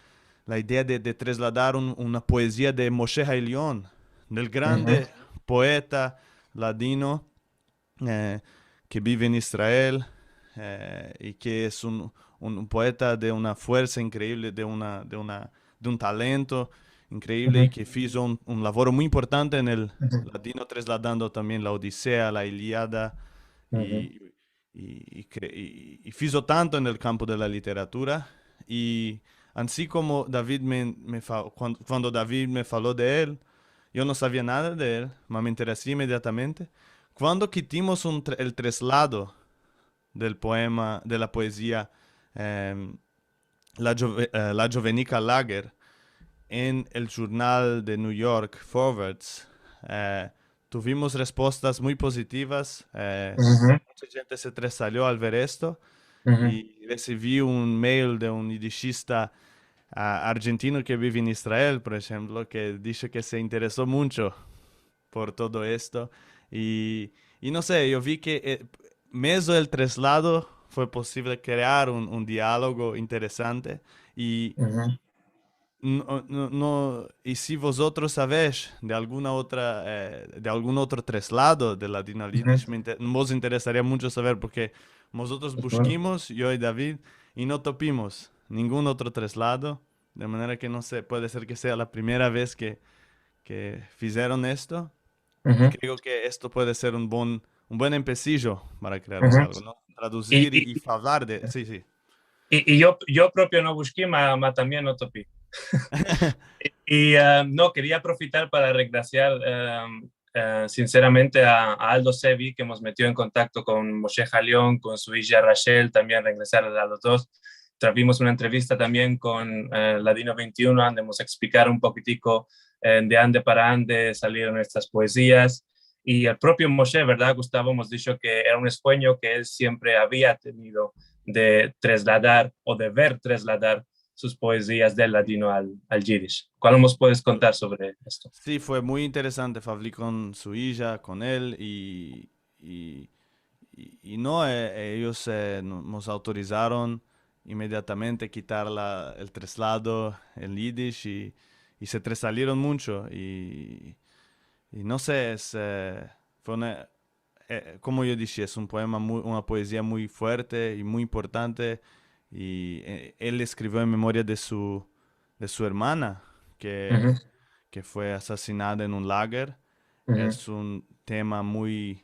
la idea de, de trasladar un- una poezia de Moshe Hailion, del grande poeta ladino, eh, ke bive en Israel, eh, i ke es un, un, un poeta de una fuersa inkreivle, de una, de una, de un talento inkreivle, i ke fizo un, un lavoro muy importante en el ladino, trasladando tambien la Odisea, la Iliada, i, i, i kre- i- i fizo tanto en el kampo de la literatura. I ansi komo David me, me fa- kuan- kuando David me falo de el, yo no savia nada de el, ma me interesi imediatamente. Kuando kitimos un tre- el treslado del poema, de la poezia, em, la, Jove- eh, la Jovenica Lager en el jurnal de New York, Forwards, eh, tuvimos respuestas muy pozitivas. Eh, mucha djente se tresalio al ver esto. I resivi un mail de un yidishista, ah, arjentino ke bive en Israel, por enshemplo, ke disho ke se intereso muncho por todo esto. I, i no se, yo vi ke, eh, mezo el treslado fue posivle krear un, un dialogo interesante. I no, no, no, i si vozotros savesh de alguna otra, eh, de algun otro treslado de ladino al yidish, me inte- mos interesaria muncho saver, porke Mozotros bushkimos, yo i David, i no topimos ningun otro treslado, de manera ke no se, puede ser ke sea la primera vez ke, ke fizeron esto. Kreo ke esto puede ser un bon, un buen empesijo para krear algo, no? Traduzir i, i favlar de, si, si. I, i yo, yo propio no bushki, ma, ma tambien no topi. I, i, ah, no, keria aprofitar para regrasiar, ah, eh, sinseramente a, a Aldo Sevi, ke mos metio en kontakto kon Moshe Halion, kon su ija Rachel, tambien regresar a los dos. Tuvimos una entrevista tambien kon, eh, Ladino vente i uno, ande mos eksplikaron un pokitiko, eh, de ande para ande salieron estas poezias. I el propio Moshe, verdad, Gustavo, mos disho ke era un suenyo ke el siempre avia tenido de tresladar o de ver tresladar sus poezias del ladino al, al yidish. Kualo mos puedes kontar sovre esto? Si, fue muy interesante. Favli kon su ija, kon el, i, i, i, i no, eh, eyos, eh, no, mos autorizaron inmediatamente kitar la, el treslado en yidish, i, i se tresalieron muncho, i, i no se, es, eh, fue una, eh, komo yo dishi, es un poema muy, una poezia muy fuerte i muy importante, i, eh, el eskrivio en memoria de su, de su ermana, ke, ke fue asasinada en un lager. Es un tema muy,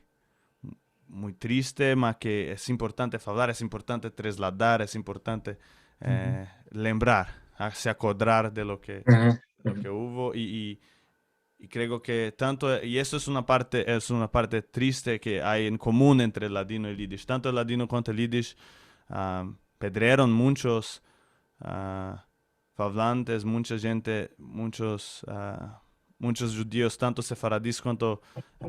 muy triste, ma ke es importante favlar, es importante tresladar, es importante, eh, lembrar, a, se akodrar de lo ke, lo ke uvo, i, i, i kreo ke tanto, i esto es una parte, es una parte triste ke ay en komun entre el ladino i el yidish. Tanto el ladino kuanto el yidish, ah, pedrieron munchos, ah, favlantes, muncha djente, munchos, ah, munchos djudios, tanto sefaradis kuanto,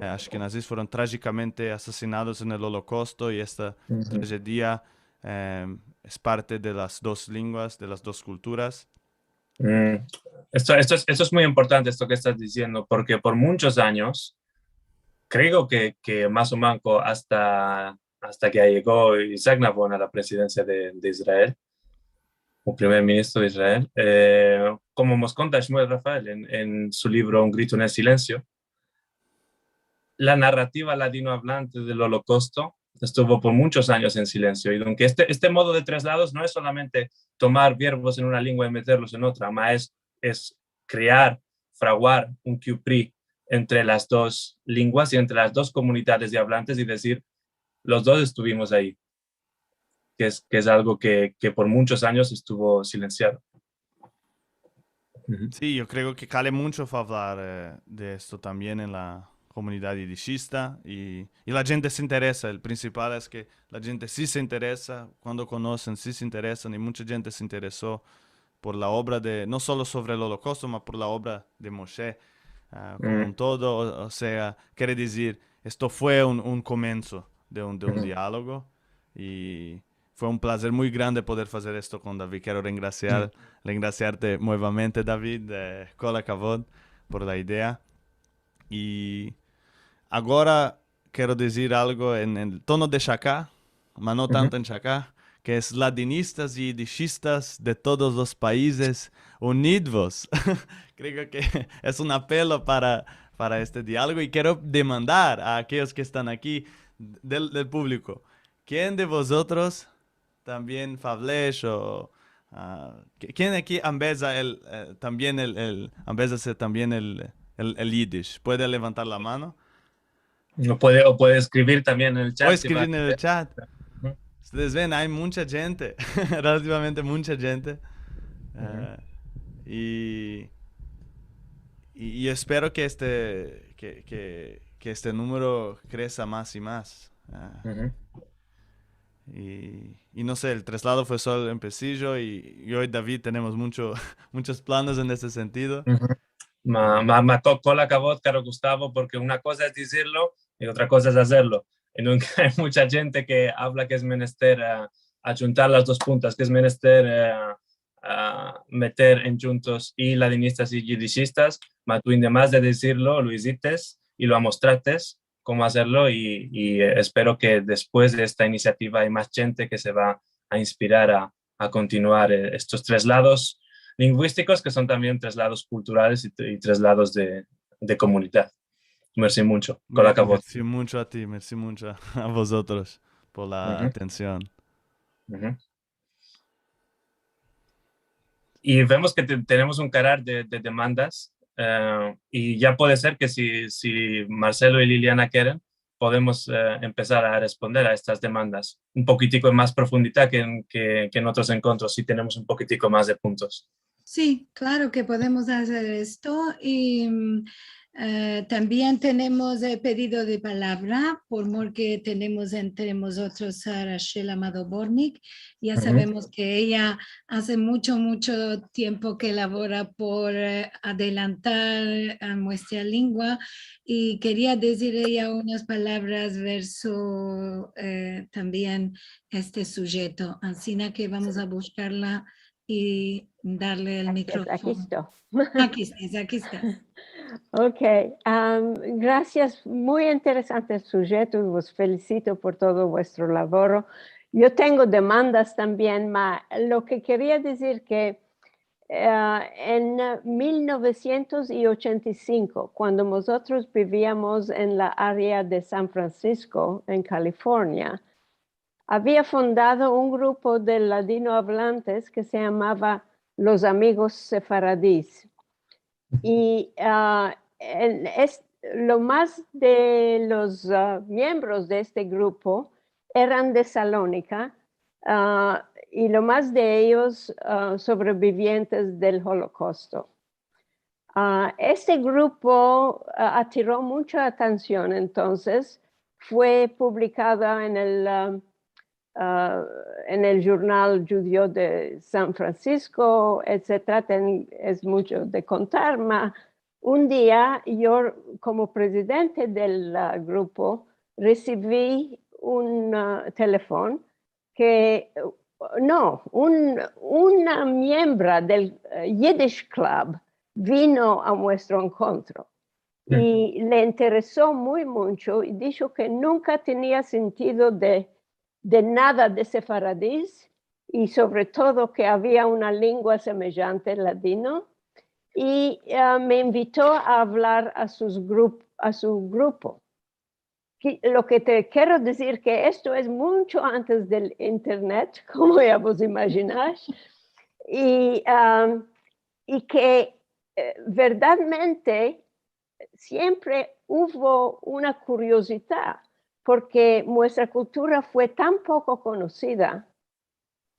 eh, ashkenazis, fueron trajikamente asasinados en el Olokausto, i esta trajedia, eh, es parte de las dos lenguas, de las dos kulturas. Mm, esto, esto es, esto es muy importante, esto ke estas diziendo, porke por munchos anyos, kreo ke, ke mas o manko asta, asta ke yego Isak Navon a la prezidensia de, de Israel, o primer ministro de Israel, eh, komo mos konta Shmuel Rafael en, en su livro Un grito en el silensio, la narrativa ladinoavlante del Olokausto estuvo por munchos anyos en silensio. I donke este, este modo de treslados no es solamente tomar verbos en una lengua i meterlos en otra, ma es, es krear, fraguar un kiupri entre las dos lenguas i entre las dos komunidades de avlantes i dizir, los dos estuvimos ayi, ke es, ke es algo ke, ke por munchos anyos estuvo silensiado. Si, yo kreo ke kale muncho favlar, eh, de esto tambien en la komunidad yidishista, i, i la djente se interesa. El prinsipal es ke la djente si se interesa, kuando konosen, si se interesan, i muncha djente se intereso por la obra de, no solo sovre el Olokausto, ma por la obra de Moshe, ah, komo un todo, o, o sea, kere dizir, esto fue un, un komenso de un, de un dialogo, i fue un plazer muy grande poder fazer esto kon David. Kero rengrasiar, rengrasiarte muevamente, David, eh, kol akavod por la idea. I agora kero dizir algo en, en tono de shaka, ma no tanto en shaka, ke es ladinistas i yidishistas de todos los paizes, unidvos. Kreo ke es un apelo para, para este dialogo i kero demandar a akeyos ke estan aki del, del publiko, ken de vozotros tambien favlesh o, ah, ke-, ken aki ambeza el, eh, tambien el, el, ambezase tambien el, el, el yidish? Puede levantar la mano. O puede, o puede eskrivir tambien en el chat. O eskrivir en el chat. Ustedes ven, ay muncha djente, relativamente muncha djente. Ah, i, i, i espero ke este, ke, ke, ke este numero kresa mas i mas. Ah. I, i no se, el treslado fue solo el empesijo, i yo i David tenemos muncho, munchos planos en este sentido. Ma, ma, ma, ko-, kol akavod, karo Gustavo, porke una koza es dizirlo i otra koza es azerlo. I nunka ay muncha djente ke avla ke es menester, ah, adjuntar las dos puntas, ke es menester, eh, ah, meter endjuntos i ladinistas i yidishistas, ma tu, ademas de dizirlo, lo izites i lo amostrates komo azerlo, i, i, eh, espero ke despues de esta inisiativa ay mas djente ke se va a inspirar a, a kontinuar, eh, estos treslados linguistikos, ke son tambien treslados kulturales i, i treslados de, de komunidad. Mersi muncho. Kol akavod. Mersi muncho a ti, mersi muncho a, a vozotros. por la atension. I vemos ke te-, tenemos un karar de, de demandas, e, i ya puede ser ke si, si Marcelo i Liliana keren, podemos, e, empesar a responder a estas demandas un pokitiko mas profundidad ke en, ke, ke en otros enkontros, si tenemos un pokitiko mas de puntos. Si, klaro ke podemos azer esto. I, mm, e, tambien tenemos, e, pedido de palavra, por mor ke tenemos entre mozotros a Rachel Amado Bortnick. Ya savemos ke eya aze muncho, muncho tiempo ke lavora por, e, adelantar a muestra lengua. I keria dizir eya unas palavras verso, e, tambien este sujeto. Ansina ke vamos a bushkarla i darle el mikrofono. Aki esto. Aki esta, aki esta. Ok, am, grasias. Muy interesante el sujeto i vos felisito por todo vuestro lavoro. Yo tengo demandas tambien, ma lo ke keria dizir ke, e, en mil novesientos i ochenta i sinko, kuando mozotros biviamos en la area de San Francisco, en Kalifornia, avia fundado un grupo de ladinoavlantes ke se yamava Los Amigos Sefaradis. I, a, en es-, lo mas de los, a, miembros de este grupo eran de Salonika, a, i lo mas de eyos, a, sovrebivientes del Holokausto. A, este grupo, a, atiro muncha atension, entonses fue publikada en el, a, a, en el jurnal djudio de San Francisco, etsetera. Ten-, es muncho de kontar, ma un dia yo, komo prezidente del, a, grupo, resivi un, a, telefon ke, no, un, una miembra del, e, Yiddish Club vino a muestro enkontro. I le intereso muy muncho i disho ke nunka tenia sintido de, de nada de sefaradis i sovre todo ke avia una lengua semejante ladino. I, e, me invito a avlar a sus grup-, a su grupo. Ki-, lo ke te kero dizir ke esto es muncho antes del internet, komo ya vos imajinas, i, am, i ke, e, verdadmente siempre uvo una kuriozidad, porke muestra kultura fue tan poko konosida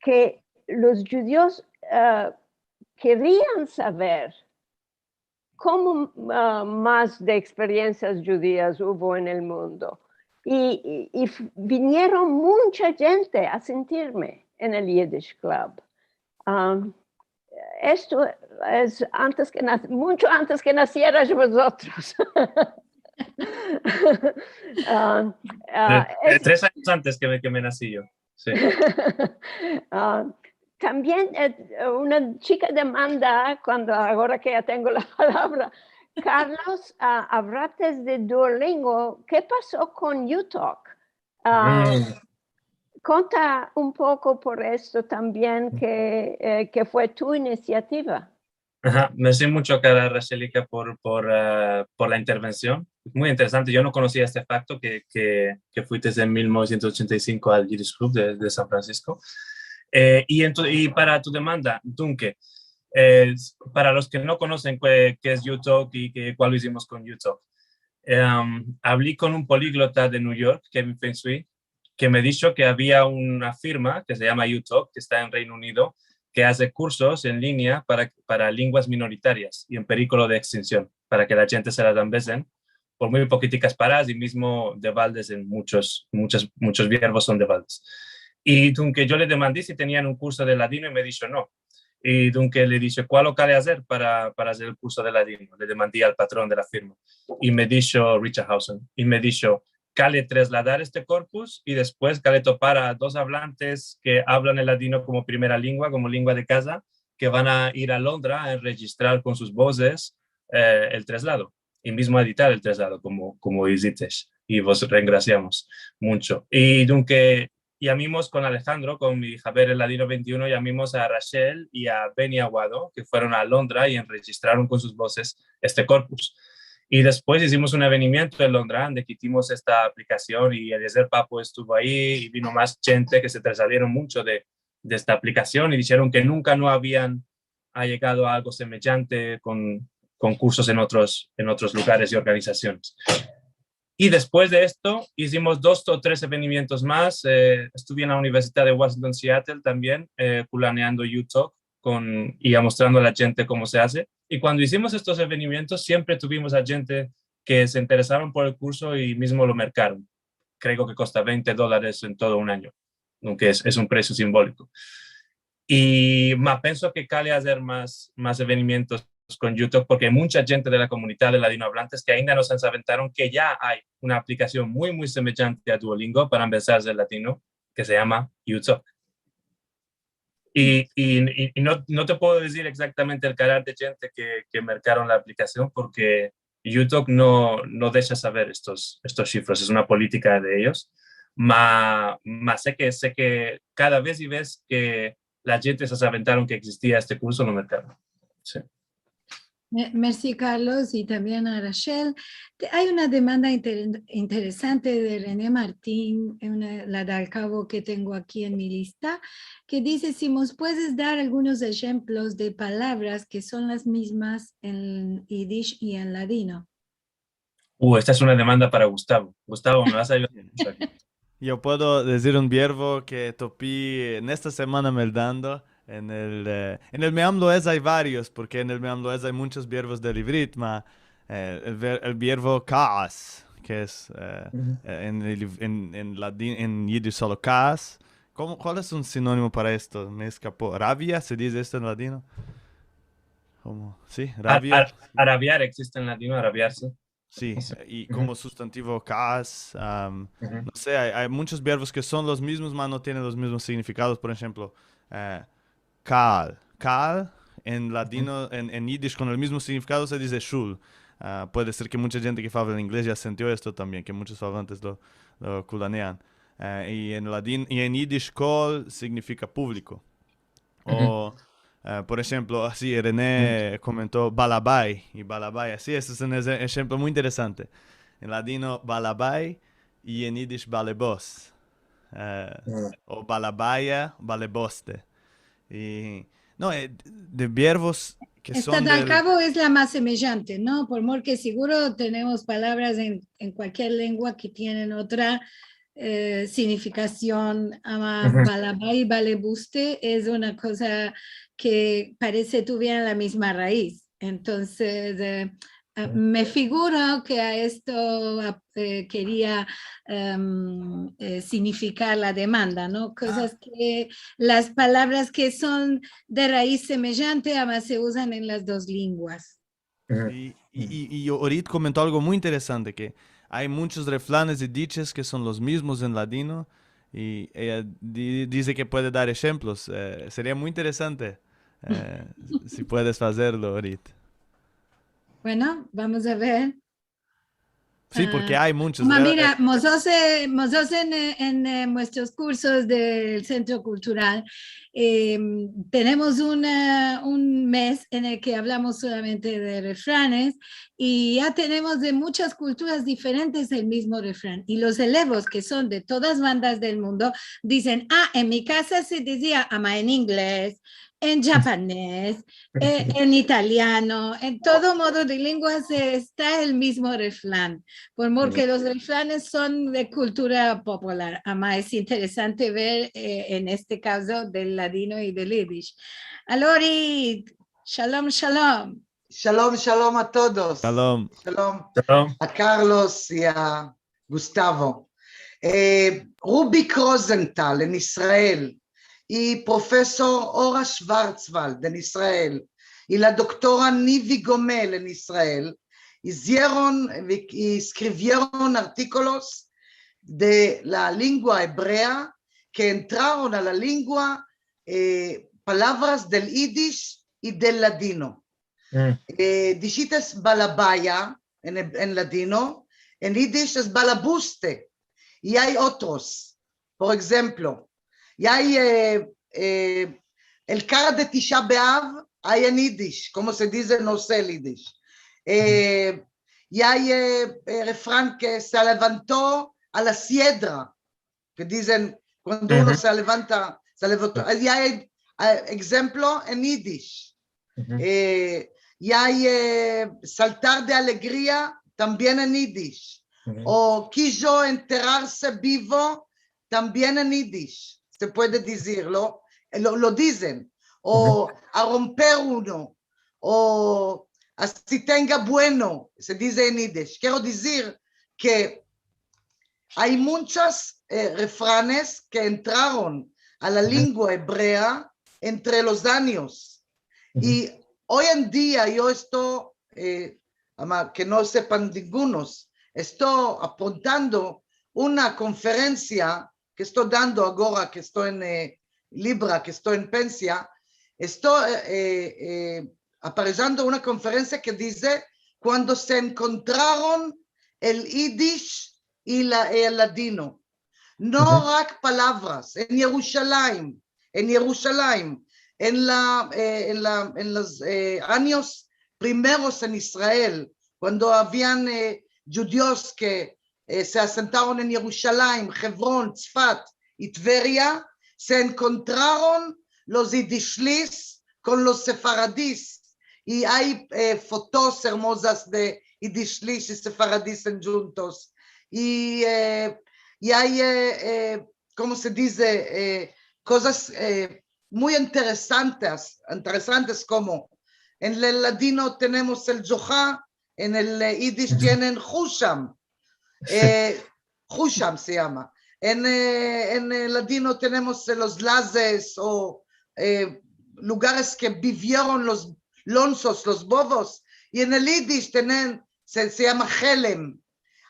ke los djudios, e, kerian saver komo, a, mas de eksperiensias djudias uvo en el mundo. I, i, i f-, vinieron muncha djente a sintirme en el Yiddish Club. Am, esto es antes ke nas-, muncho antes ke nasieras vozotros. Am, a, Tre-, es- tres anyos antes ke me, ke me nasi yo. Si. A, tambien, e, una chika demanda, kuando, agora ke ya tengo la palavra, Carlos, a, avlates de Duolingo, ke paso kon uTalk? A, konta un poko por esto tambien, ke, e, ke fue tu inisiativa. Aha, mersi muncho, kara Rachelika, por, por, e, por la intervension. Muy interesante. Yo no konosia este fakto ke, ke, ke fuites en mil novesientos ochenta i sinko al Yiddish Club de, de San Francisco. E, i ento-, i para tu demanda, dunke, e, para los ke no konosen ke, ke es uTalk i ke, kualo izimos kon uTalk, em, avli kon un poliglota de New York, Kevin Feng Sui, ke me disho ke avia una firma ke se yama uTalk, ke esta en Reino Unido, ke aze kursos en linea para, para lenguas minoritarias i en perikolo de ekstinsion, para ke la djente se la dan bezen por muy pokitikas palavras i mizmo de baldes en munchos, munchos, munchos vierbos son de baldes. I dunke yo le demandi si tenian un kurso de ladino i me disho no. I dunke le dishe, "Kualo kale azer para, para azer el kurso de ladino?" Le demandi al patron de la firma. I me disho, Richard Hausen, i me disho, "Kale trasladar este korpus i despues kale topar a dos avlantes ke avlan el ladino komo primera lengua, komo lengua de kaza, ke van a ir a Londra a enrejistrar kon sus bozes, e, el traslado i mizmo editar el traslado komo, komo izites. I vos rengrasiamos muncho." I dunke yamimos kon Alejandro, kon mi haber el Ladino vente i uno, yamimos a Rachel i a Benny Aguado, ke fueron a Londra i enrejistraron kon sus bozes este korpus. I despues izimos un evenimiento en Londra, ande kitimos esta aplikasion, i Eliezer Papo estuvo ayi, i vino mas djente ke se tresalieron muncho de, de esta aplikasion, i disheron ke nunka no avian ayegado a algo semejante kon, kon kursos en otros, en otros lugares i organizasiones. I despues de esto, izimos dos o tres evenimientos mas. Eh, estuve en la Universidad de Washington Seattle tambien, eh, kulaneando UTalk kon, i amostrando a la djente komo se aze. I kuando izimos estos evenimientos, siempre tuvimos a djente ke se interesaron por el kurso i mizmo lo merkaron. Kreo ke kosta vente dolares en todo un anyo, aunke es, es un presio simbóliko. I ma penso ke kale azer mas, mas evenimientos kon UTalk, porke ay muncha djente de la komunidad de ladinoavlantes ke ainda no se aventaron ke ya ay una aplikasion muy, muy semejante a Duolingo para ambezar el ladino, ke se yama UTalk. I, i, i, i no, no te puedo dizir egzaktamente el kalar de djente ke, ke merkaron la aplikasion, porke UTalk no, no desha saver estos, estos shifros, es una politika de eyos. Ma, ma se ke, se ke kada vez i vez ke la djente se aventaron ke egzistia este kurso, lo merkaron. Si. Me-, mersi, Carlos, i tambien a Rachel. Te-, ay una demanda inter-, interesante de René Martin, una, la de al kavo ke tengo aki en mi lista, ke dize si mos puedes dar algunos enshemplos de palavras ke son las mizmas en yidish i en ladino. Uh, esta es una demanda para Gustavo. Gustavo, me vas a ayudar mucho aki. Yo puedo dizir un biervo ke topi en esta semana meldando en el, eh, en el Meam Loez ay varios, porke en el Meam Loez ay munchos biervos del ivrit, ma, eh, el ver-, el biervo kaas, ke es, eh, eh, en el iv-, en, en ladin-, en yidish solo kaas. Komo, kual es un sinonimo para esto? Me eskapo. Rabia, se dize esto en ladino? Komo, si, Ar-, rabia. ar-, arabiar existe en ladino, arabiarse. Si, Eso. I Uhu. komo sustantivo kaas, am, Uhu. no se, ay, ay munchos biervos ke son los mizmos, ma no tienen los mizmos significados. Por enshemplo, eh, kaal. Kaal en ladino, en, en yidish kon el mizmo signifikado se dize shul. Ah, puede ser ke muncha djente ke favla inglez ya sintio esto tambien, ke munchos favlantes lo, lo kulanean. Eh, i en ladin-, i en yidish kol signifika puvliko. Uhu. O, eh, por enshemplo, asi René komento balabay, i balabay, asi, este es un eje-, enshemplo muy interesante. En ladino, balabay, i en yidish, balebos. Eh, Uhu. o balabaya, baleboste. I, no, eh, de biervos ke Esta son de al del kavo es la mas semejante, no? Por mor ke siguro tenemos palavras en, en kualkier lengua ke tienen otra, eh, signifikasion. Ama, uhu, balabay i balebuste es una koza ke parese tuvieren la mizma raiz. Entonses, eh, ah, uhu, me figuro ke a esto, ah, eh, keria, em, eh, signifikar la demanda, no? Ah. Kozas ke, las palavras ke son de raiz semejante, ama se uzan en las dos lenguas. Uhu. I, i, i, i Orit komento algo muy interesante, ke ay munchos refranes i diches ke son los mizmos en ladino, i eya di-, dize ke puede dar enshemplos. Eh, seria muy interesante, eh, si puedes azerlo, Orit. Bueno, vamos a ver. Si, porke, ah, ay munchos, ma, verdad? Mira, mozotros, eh, mozotros en, eh, en, eh, muestros kursos del Sentro Kultural, em, tenemos un, eh, un mes en el ke avlamos solamente de refranes i ya tenemos de munchas kulturas diferentes el mizmo refran. I los elevos ke son de todas bandas del mundo dizen, "Ah, en mi kaza se dizia ama en inglez, en japanes, eh, en italiano, en todo modo de lenguas, eh, esta el mizmo refran", por mor ke los refranes son de kultura popular. Ama es interesante ver, eh, en este kavzo del ladino i del yidish. Alori, shalom, shalom. Shalom, shalom a todos. Shalom. Shalom Shalom. a Carlos i a Gustavo. Eh, Rubik Rosenthal en Israel i profesor Ora Schwarzwald en Israel i la doktora Nivi Gomel en Israel izieron i eskrivieron artikolos de la lengua ebrea ke entraron a la lengua, eh, palavras del yidish i del ladino. Mm. Eh, dishites balabaya en, en ladino, en yidish es balabuste, i ay otros. Por enshemplo, i ay, eh, eh, el kara de Tisha B'Av, ay en yidish, komo se dize, no se el yidish. Eh, i ay, e, e, refran ke se levanto a la siedra, ke dizen kuando uno se levanta, se levanto. I ay, e, egzemplo en idish. E, i ay, e, saltar de alegria tambien en idish. O kijo enterarse bivo tambien en idish. Se puede dizirlo, e, lo, lo dizen. O a romper uno, o a si tenga bueno, se dize en idish. Kero dizir ke ay munchas, e, refranes ke entraron a la lingua ebrea entre los anyos. I oy en dia yo esto, e, ama, ke no sepan ningunos, esto apuntando una konferensia ke esto dando agora, ke esto en, e, libra, ke esto en pensia, esto, e, e, e, aparejando una konferensia ke dize kuando se enkontraron el idish i la, el ladino. No rak palavras, en Yerushalayim, en Yerushalayim, en la, e, en la, en los, e, anyos primeros en Israel, kuando avian, e, djudios ke, e, se asentaron en Yerushalayim, Hevrón, Tzfat i Tveria, se enkontraron los idishlis kon los sefaradis. I ay, e, fotos ermozas de idishlis i sefaradis en djuntos. I, e, i ay, e, e, komo se dize, e, kozas, e, muy interesantes, interesantes komo en el ladino tenemos el djoha, en el, e, idish tienen husham, e, husham se yama. En, e, en el ladino tenemos, e, los lazes o, e, lugares ke bivieron los lonsos, los bovos, i en el idish tienen, se, se yama helem.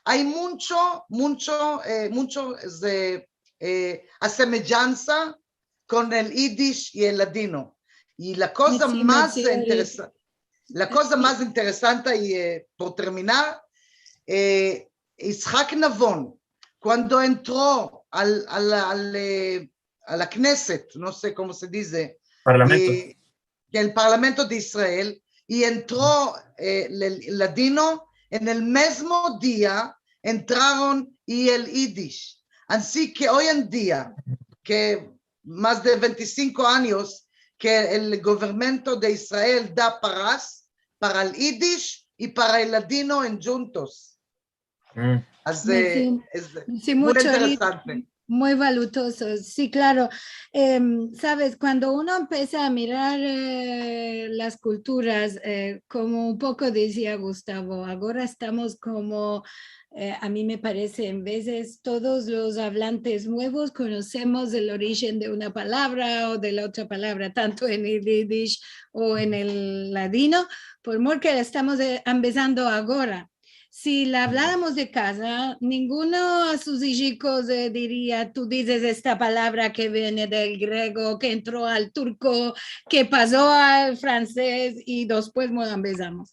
Ay muncho, muncho, e, muncho de, e, asemejansa kon el idish i el ladino. I la koza mas interesa-, la koza mas interesante i, e, por terminar, e, Itzhak Navon, kuando entro al, al, al, e, a la Knesset, no se komo se dize, e, el Parlamento de Israel, i entro, e, el ladino, en el mezmo dia entraron i el idish. Ansi ke oy en dia, ke mas de vente i sinko anyos ke el governamento de Israel da paras para el idish i para el ladino en djuntos. Mersi, mersi muncho, Orit. Muy valutozo, si, klaro. Em, saves, kuando uno empesa a mirar, e, las kulturas, e, komo un poko dizia Gustavo, agora estamos komo, e, a mi me parese, en vezes todos los avlantes muevos konosemos el orijen de una palavra o de la otra palavra, tanto en el idish o en el ladino, por mor ke estamos, e, empesando agora. Si la avlaramos de kaza, ninguno a sus ijikos, e, diria, "Tu dizes esta palavra ke viene del grego, ke entro al turko, ke paso al franses i despues empesamos."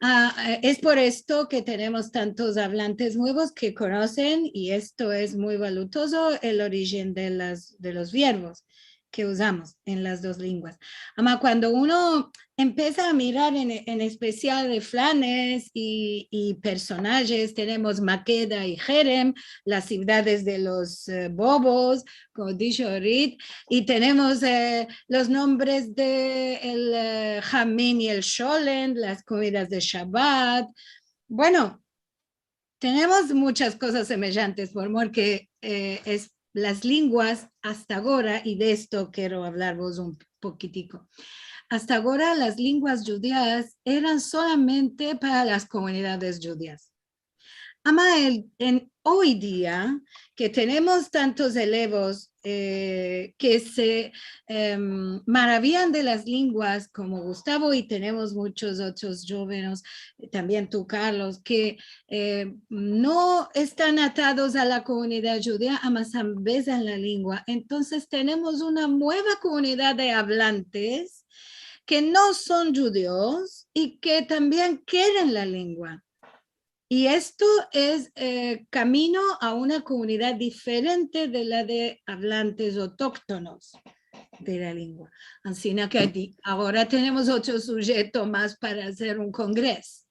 A, e, es por esto ke tenemos tantos avlantes muevos ke konosen, i esto es muy valutozo, el orijen de las, de los vierbos ke uzamos en las dos linguas. Ama, kuando uno empesa a mirar en, en espesial refranes i, i personajes, tenemos Makeda i Herem, las sivdades de los, e, bovos, komo disho Orit, i tenemos, e, los nombres de el, e, Hamin i el Sholem, las komidas de Shabat. Bueno, tenemos munchas kozas semejantes, por mor ke, e, es las linguas asta agora, i de esto kero avlarvos un pokitiko. Asta agora las linguas djudias eran solamente para las komunidades djudias. Ama el, en oy dia ke tenemos tantos elevos, e, ke se, em, maraviyan de las linguas komo Gustavo, i tenemos munchos otros djovenes, e, tambien tu, Carlos, ke, e, no estan atados a la komunidad djudia, ama se ambesan la lingua. Entonses tenemos una mueva komunidad de avlantes ke no son djudios i ke tambien keren la lingua. I esto es, e, kamino a una komunidad diferente de la de avlantes autoktonos de la lingua. Ansina ke di-, agora tenemos otro sujeto mas para azer un kongreso.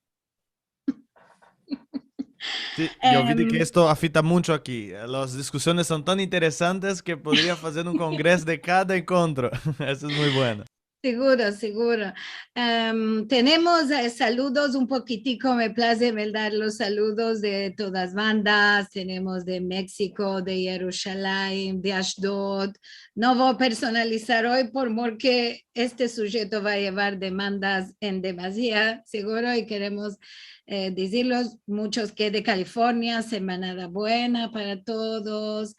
Si, yo vidi ke esto afita muncho aki. Las diskusiones son tan interesantes ke podria fazer un kongreso de kada enkontro. Esto es muy bueno. Siguro, siguro. Em, tenemos, eh, saludos un pokitiko, me plaze meldar los saludos de todas bandas. Tenemos de Meksiko, de Yerushalayim, de Ashdod. No vo a personalizar oy por mor ke este sujeto va a yevar demandas en demasia, siguro, i keremos, eh, dizirlos, munchos ke de Kalifornia, semanada buena para todos.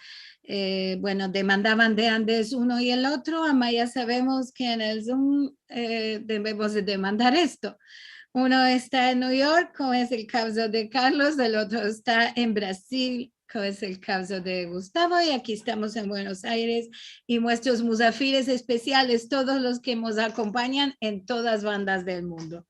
Eh, bueno, demandavan de Andes uno i el otro, ama ya savemos ke en el Zoom, eh, devemos de demandar esto. Uno esta en New York, komo es el kavzo de Carlos, el otro esta en Brazil, komo es el kavzo de Gustavo, i aki estamos en Buenos Aires, i muestros musafires espesiales, todos los ke mos akompanyan en todas bandas del mundo.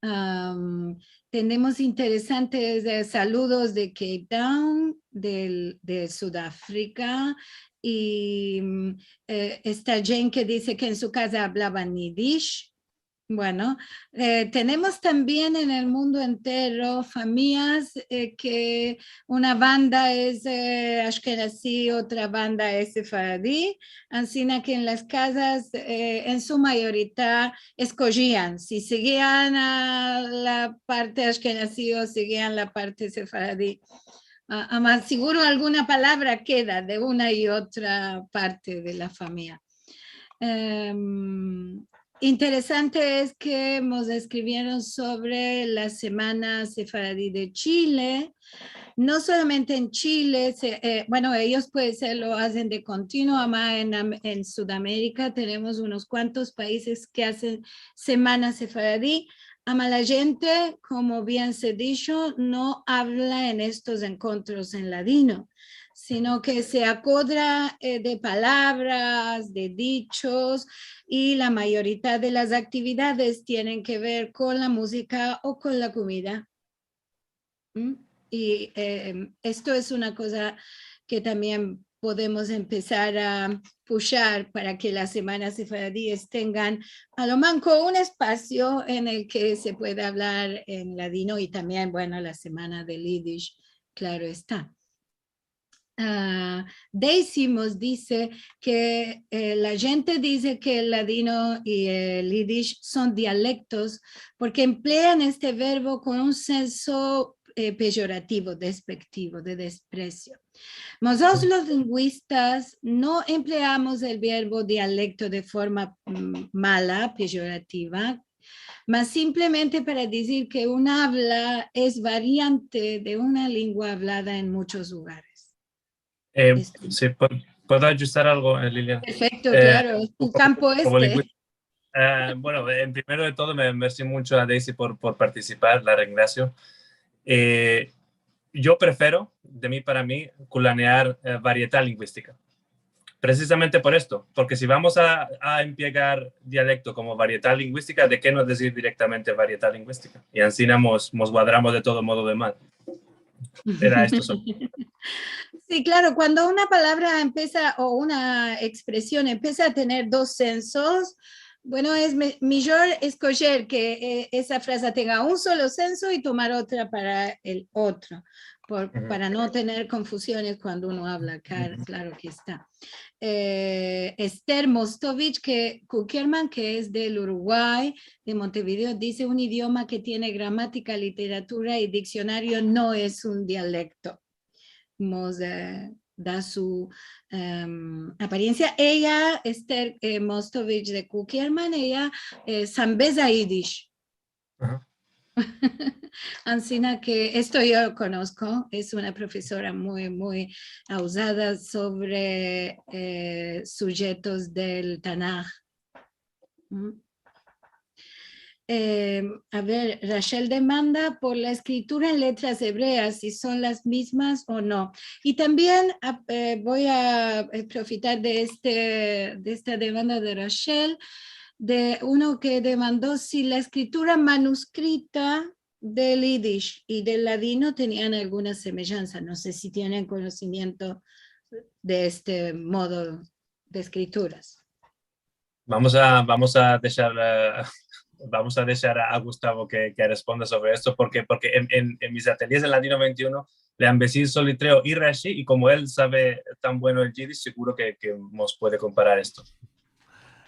Am, tenemos interesantes, eh, saludos de Cape Town, del, de Sudafrika, i, mm, eh, esta Jane ke dize ke en su kaza avlavan yidish. Bueno, eh, tenemos tambien en el mundo entero famiyas, eh, ke una banda es, eh, ashkenazi, otra banda es sefaradi, ansina ke en las kazas, eh, en su mayorita eskojian si sigian a la parte ashkenazi o sigian la parte sefaradi. A, ama siguro alguna palavra keda de una i otra parte de la famiya. Em, interesante es ke mos eskrivieron sovre la Semana Sefaradi de Chile. No solamente en Chile, se, eh, bueno, eyos puede ser lo azen de kontinuo, ama en Am-, en Sudamerika tenemos unos kuantos paizes ke azen Semana Sefaradi. Ama la djente, komo bien se disho, no avla en estos enkontros en ladino, sino ke se akodra, eh, de palavras, de dichos, i la mayorita de las aktividades tienen ke ver kon la muzika o kon la komida. Mm? I, eh, esto es una koza ke tambien podemos empesar a pushar para ke las semanas sefaradíes tengan a lo manko un espasio en el ke se pueda avlar en ladino i tambien, bueno, la semana del yidish, klaro esta. Ah, Daisy mos dize ke, eh, la djente dize ke el ladino i el yidish son dialektos porke emplean este verbo kon un senso, eh, peyorativo, despektivo, de despresio. Mozotros los linguistas no empleamos el verbo dialekto de forma, mm, mala, peyorativa, mas simplemente para dizir ke un avla es variante de una lengua avlada en munchos lugares. Eh, si puedo, puedo ajustar algo, eh, Lilian? Perfekto, eh, klaro, es tu kampo este. Eh, bueno, en primero de todo, me, mersi muncho a Daisy por, por partisipar, la rengrasio. Eh, yo prefero, de mi para mi, kulanear, eh, varietat linguistika. Presizamente por esto, porke si vamos a, a emplegar dialekto komo varietat linguistika, de ke no dizir direktamente varietat linguistika? I ansina mos, mos guadramos de todo modo de mal. Era esto solo. Si, klaro, kuando una palavra empesa, o una ekspresion empesa a tener dos sensos, bueno, es me-, mijor eskojer ke, eh, esa fraza tenga un solo senso i tomar otra para el otro, por, para no tener konfusiones kuando uno avla, klaro ke esta. Eh, Esther Mostovich, ke Kukerman, ke es del Uruguay, de Montevideo, dize: "Un idioma ke tiene gramatika, literatura i diksionario no es un dialekto." Mos, eh, da su, em, aparensia. Eya, Esther, eh, Mostovich de Kukerman, eya, eh, sambeza yidish. Aha. Ansina ke esto yo konosko, es una profesora muy, muy auzada sovre, eh, sujetos del Tanaj. Mm. Eh, a ver, Rachel demanda por la eskritura en letras evreas, si son las mizmas o no. I tambien, a, eh, vo a, eh, profitar de este, de esta demanda de Rachel, de uno ke demando si la eskritura manuskrita del yidish i del ladino tenian alguna semejansa. No se si tienen konosimiento de este modo de eskrituras. Vamos a, vamos a deshar, eh, vamos a deshar a, a Gustavo ke, ke responda sovre esto, porke, porke en, en, en mis atelyes en Ladino vente i uno le ambezi Solitreo i Rashi, i komo el save tan bueno el yidish, seguro ke, ke mos puede komparar esto.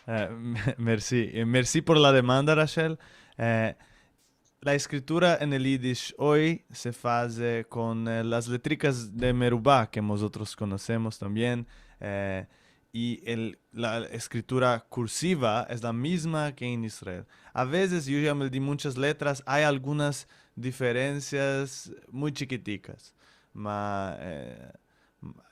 Eh, mersi, eh, mersi por la demanda, Rachel. Eh, la eskritura en el yidish oy se aze kon, eh, las letrikas de meruba ke mozotros konosemos tambien, eh, i el, la eskritura kursiva es la mizma ke en Israel. Avezes, yo ya me di munchas letras, ay algunas diferensias muy chikitikas, ma, eh,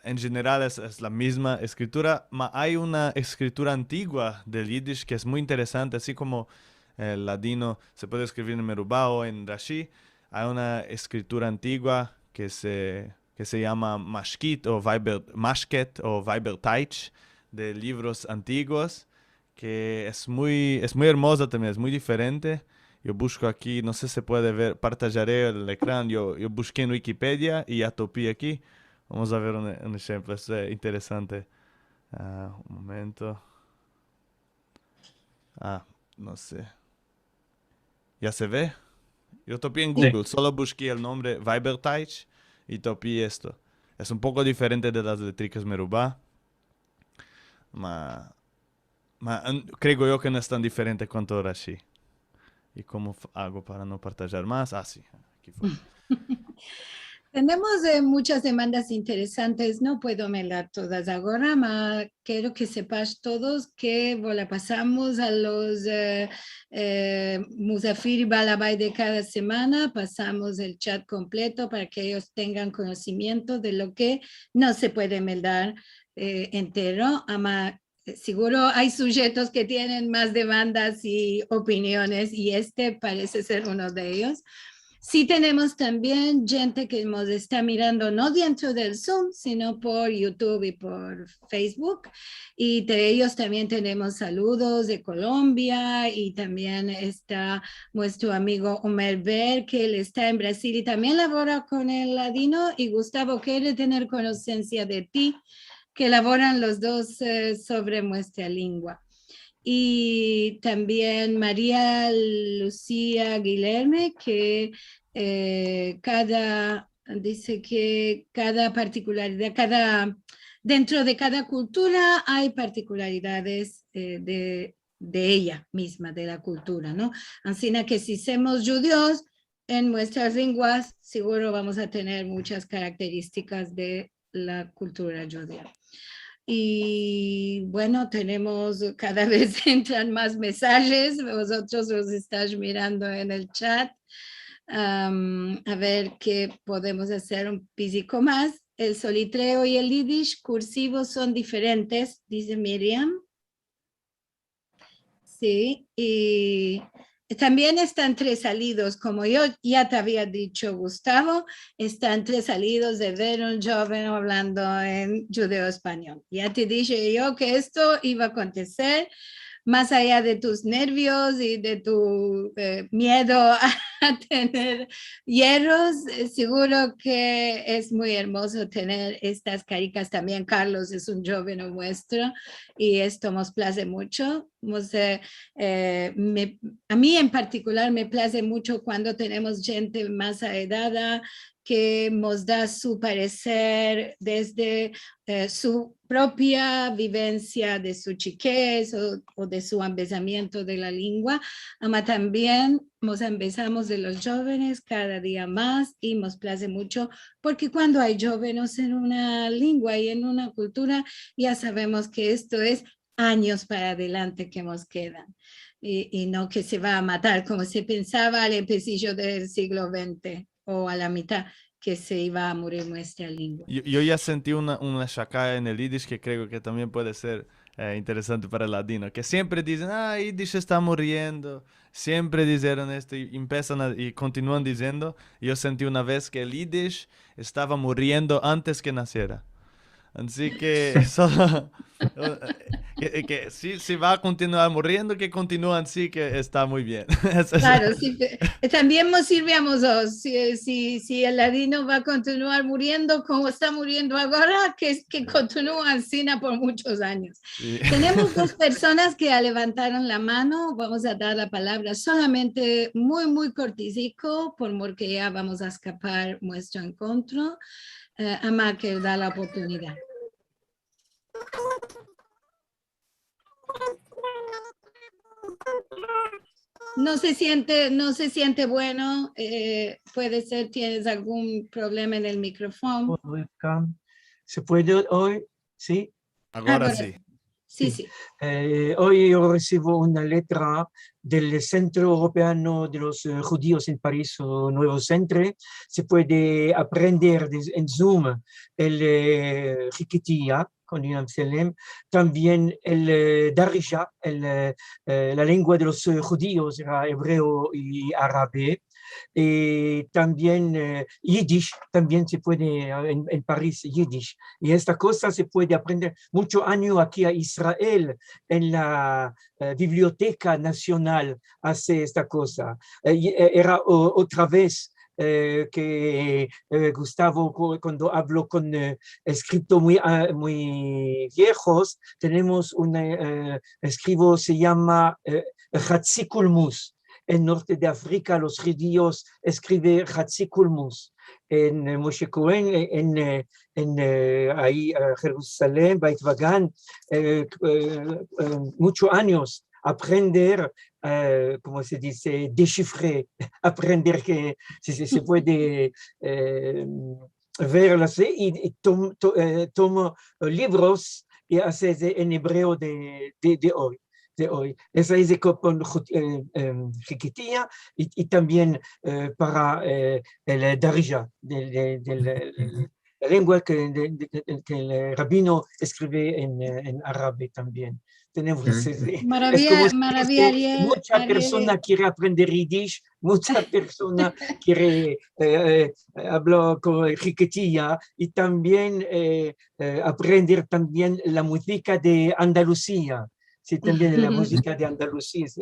en jeneral es, es la mizma eskritura, ma ay una eskritura antigua del yidish ke es muy interesante, ansi komo el ladino se puede eskrivir en meruba o en rashi, ay una eskritura antigua ke se, ke se yama Mashkit o Weiber, Mashket o Weiberteitsch, de livros antiguos, ke es muy, es muy ermoza tambien, es muy diferente. Yo bushko aki, no se si se puede ver, partajare el ekran, yo, yo bushki en Wikipedia i ya topi aki. Vamos a ver un, un enshemplo, es, eh, interesante. Ah, un momento. Ah, no se. Ya se ve? Yo topi en Google, solo bushki el nombre Weiberteitsch i topi esto. Es un poko diferente de las letrikas meruba. Ma, ma, an-, kreo yo ke no es tan diferente kuanto rashi. I komo f-, ago para no partajar mas? Ah, si, aki fue. Tenemos, eh, munchas demandas interesantes. No puedo meldar todas agora, ma kero ke sepash todos ke vo-, la pasamos a los, eh, eh, muzafir i balabay de kada semana. Pasamos el chat kompleto para ke eyos tengan konosimiento de lo ke no se puede meldar, eh, entero. Ama, eh, seguro ay sujetos ke tienen mas demandas i opiniones, i este parese ser uno de eyos. Si tenemos tambien djente ke mos esta mirando, no dentro del Zoom, sino por YouTube i por Facebook. I de eyos tambien tenemos saludos de Kolombia, i tambien esta muestro amigo Omer Ber, ke el esta en Brazil i tambien lavora kon el ladino, i Gustavo kere tener konosensia de ti, ke lavoran los dos, eh, sovre muestra lengua. I tambien Maria Lucia Guilherme, ke, eh, kada, dize ke kada partikularidad, kada, dentro de kada kultura ay partikularidades, eh, de, de eya mizma, de la kultura, no? Ansina ke si semos djudios, en muestras lenguas seguro vamos a tener munchas karakteristikas de la kultura djudia. I, bueno, tenemos, kada vez entran mas mesajes, vozotros los estash mirando en el chat. Am, a ver ke podemos azer un piziko mas. El solitreo i el yidish kursivo son diferentes, dize Miriam. Si, i tambien esta entresalidos, komo yo ya te avia dicho, Gustavo, esta entresalidos de ver un djoven avlando en djudeo-espanyol. Ya te dishe yo ke esto iva a akonteser, mas aya de tus nervios i de tu, eh, miedo a tener yerros, eh, seguro ke es muy ermozo tener estas karikas. Tambien Carlos es un djoven muestro i esto mos plaze muncho. Mos, eh, eh, me, a mi en partikular me plaze muncho kuando tenemos djente mas aedada ke mos da su pareser desde, eh, su propia bivensia de su chikez o, o de su ambezamiento de la lengua, ama tambien mos ambezamos de los djovenes kada dia mas i mos plaze muncho, porke kuando ay djovenes en una lengua i en una kultura, ya savemos ke esto es anyos para adelante ke mos kedan, i, i no ke se va a matar komo se pensava al empesijo del siglo vente o a la mita ke se iva a murir muestra lengua. Yo, yo ya senti una, una shakaya en el yidish ke kreo ke tambien puede ser, eh, interesante para el ladino, ke siempre dizen, "Ah, yidish esta muriendo." Siempre dizeron esto i empesan a, i kontinuan diziendo. Yo senti una vez ke el yidish estava muriendo antes ke nasiera. Ansi ke, so-, ke, ke si, si va a kontinuar muriendo, ke kontinue ansi, ke esta muy bien. Eso es. Klaro, si, pe-, tambien mos sirve a mozotros. Si, si, si el ladino va a kontinuar muriendo komo esta muriendo agora, ke, ke kontinue ansina por munchos anyos. Si. Tenemos dos personas ke levantaron la mano. Vamos a dar la palavra solamente muy, muy kortiziko, por mor ke ya vamos a eskapar muestro enkontro. Eh, ama ke da la oportunidad. No se siente, no se siente bueno, eh, puede ser tienes algun problema en el mikrofono. Welcome. Se puede oir? Si? Agora si. Si, si. Eh, oy yo resivo una letra del Sentro Evropeano de los, eh, Djudios en Paris, o Nuevo Centre. Se puede aprender de, en Zoom el, eh, Hikitiya, kon Ilan Selem, tambien el, eh, Darija, el, eh, eh, la lengua de los, eh, djudios, era ebreo i arabe, i tambien, eh, yidish, tambien se puede, eh, en, en Paris, yidish. I esta koza se puede aprender. Muncho anyo aki a Israel, en la, eh, Biblioteka Nasional, aze esta koza. Eh, i, eh, era o-, otra vez, eh, ke, eh, Gustavo, ku-, kuando avlo kon, eh, eskrito muy, ah, muy viejos, tenemos un, eh, eskrivo, se yama, eh, Hatzi Kulmuz. En norte de Afrika, los djudios eskrive Hatzi Kulmuz. En, eh, Moshe Kohen, eh, en, eh, en, eh, ayi, eh, Jerusalem, Beit Vagan, eh, eh, eh, muncho anyos aprender, eh, komo se dize, deshifre, aprender ke se, se, se puede, eh, verlas, eh, i, i tom-, to-, eh, tomo livros i aze de, en ebreo de, de, de oy, de oy. Esa es de ko-, kon Hut-, eh, em, Hikitiya i, i tambien, eh, para, eh, el, eh, Darija, del, del, del, el, la lengua ke, de, de, de, ke el rabino eskrive en, eh, en arabe tambien. Tenemos ese, es komo se dize, Ariel, muncha persona kere aprender yidish, muncha persona kere, eh, eh, avlar kon Hikitiya i tambien, eh, eh, aprender tambien la muzika de Andalusia. Si, tambien la muzika de Andalusia, si.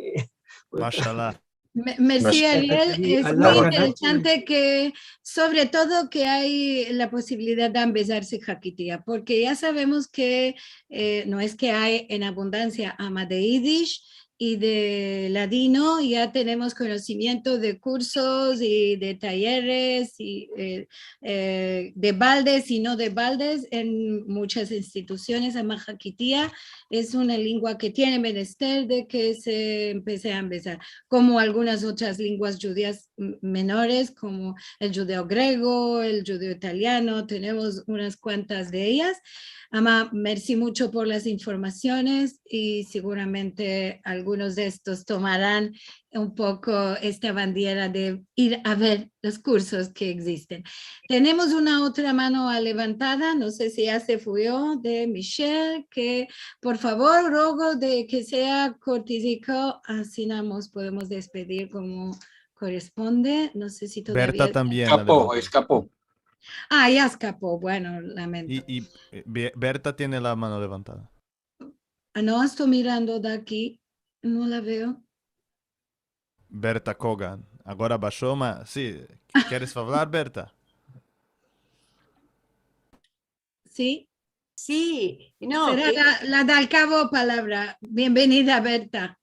Mashallah. Me-, mersi, Ariel. Es muy interesante ke, sovre todo, ke ay la posibilidad de ambezarse Hikitiya, porke ya savemos ke, eh, no es ke ay en abundansia, ama de yidish i de ladino ya tenemos konosimiento de kursos i de tayeres i, eh, eh, de baldes i no de baldes en munchas institusiones. Ama Hikitiya es una lengua ke tiene menester de ke se empese a ambezar, komo algunas otras lenguas djudias m-, menores, komo el djudeo grego, el djudeo italiano, tenemos unas kuantas de eyas. Ama, mersi muncho por las informasiones i seguramente algunos de estos tomaran un poko esta bandiera de ir a ver los kursos ke egzisten. Tenemos una otra mano levantada, no se si ya se fuyo, de Michelle, ke, por favor, rogo de ke sea kortiziko, ansina mos podemos despedir komo koresponde. No se si todavia... Berta tambien la levanto. Eskapo, eskapo. Ah, ya eskapo. Bueno, lamento. I, i, eh, Be-, Berta tiene la mano levantada. Ah, no, esto mirando de aki, no la veo. Berta Kogan. Agora basho, ma, si, keres avlar, Berta? Si. Si, no, sera, eh, la, la dal kavo palavra. Bienvenida, Berta.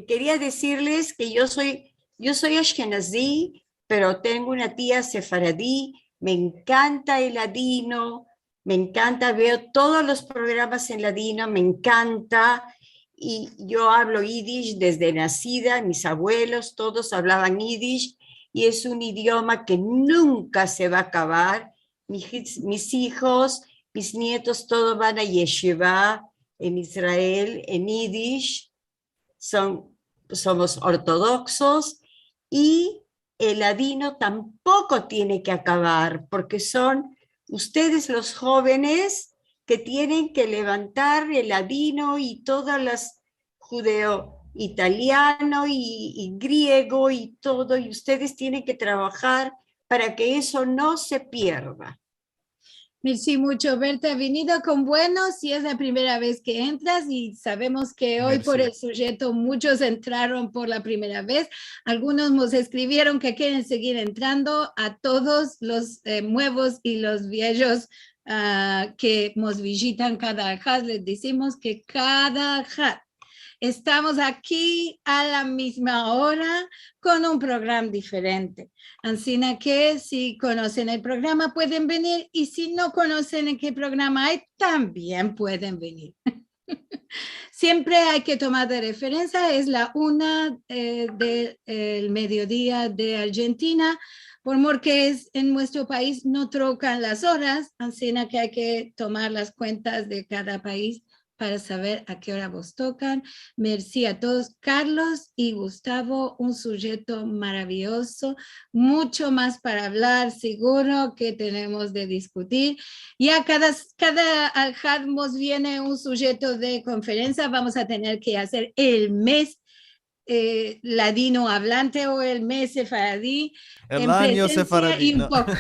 Quería decirles que yo soy, yo soy ashkenazi, pero tengo una tía sefaradi, me enkanta el ladino, me enkanta, veo todos los programas en ladino, me enkanta, i yo avlo yidish desde nasida, mis avuelos, todos avlavan yidish, i es un idioma ke nunka se va a akavar. Mis hij-, mis ijos, mis nietos, todo van a yeshiva en Israel, en yidish. Son, somos ortodoksos i el ladino tampoko tiene ke akavar, porke son ustedes los jovenes ke tienen ke levantar el ladino i todas las djudeo-italiano i, i griego i todo, i ustedes tienen ke trabajar para ke eso no se pierda. Mersi muncho, Berta. Venido kon bueno, si es la primera vez ke entras, i savemos ke oy por el sujeto muchos entraron por la primera vez. Algunos mos eskrivieron ke keren segir entrando. A todos los, eh, muevos i los viejos, ah, ke mos vijitan kada ahad, les dizimos ke kada ahad estamos aki a la mizma ora kon un programa diferente. Ansina ke si konosen el programa pueden venir, i si no konosen en ke programa ay, tambien pueden venir. Siempre ay ke tomar de referensia, es la una, eh, del mediodia de Argentina, por mor ke es en muestro pais no trokan las oras, ansina ke ay ke tomar las kuentas de kada pais para saver a ke ora vos tokan. Mersi a todos. Carlos i Gustavo, un sujeto maraviyozo, muncho mas para avlar, siguro ke tenemos de diskutir. Ya kada, kada ahad mos viene un sujeto de konferensia, vamos a tener ke azer el mes, eh, ladino avlante o el mes sefaradi en prezensia i un poko.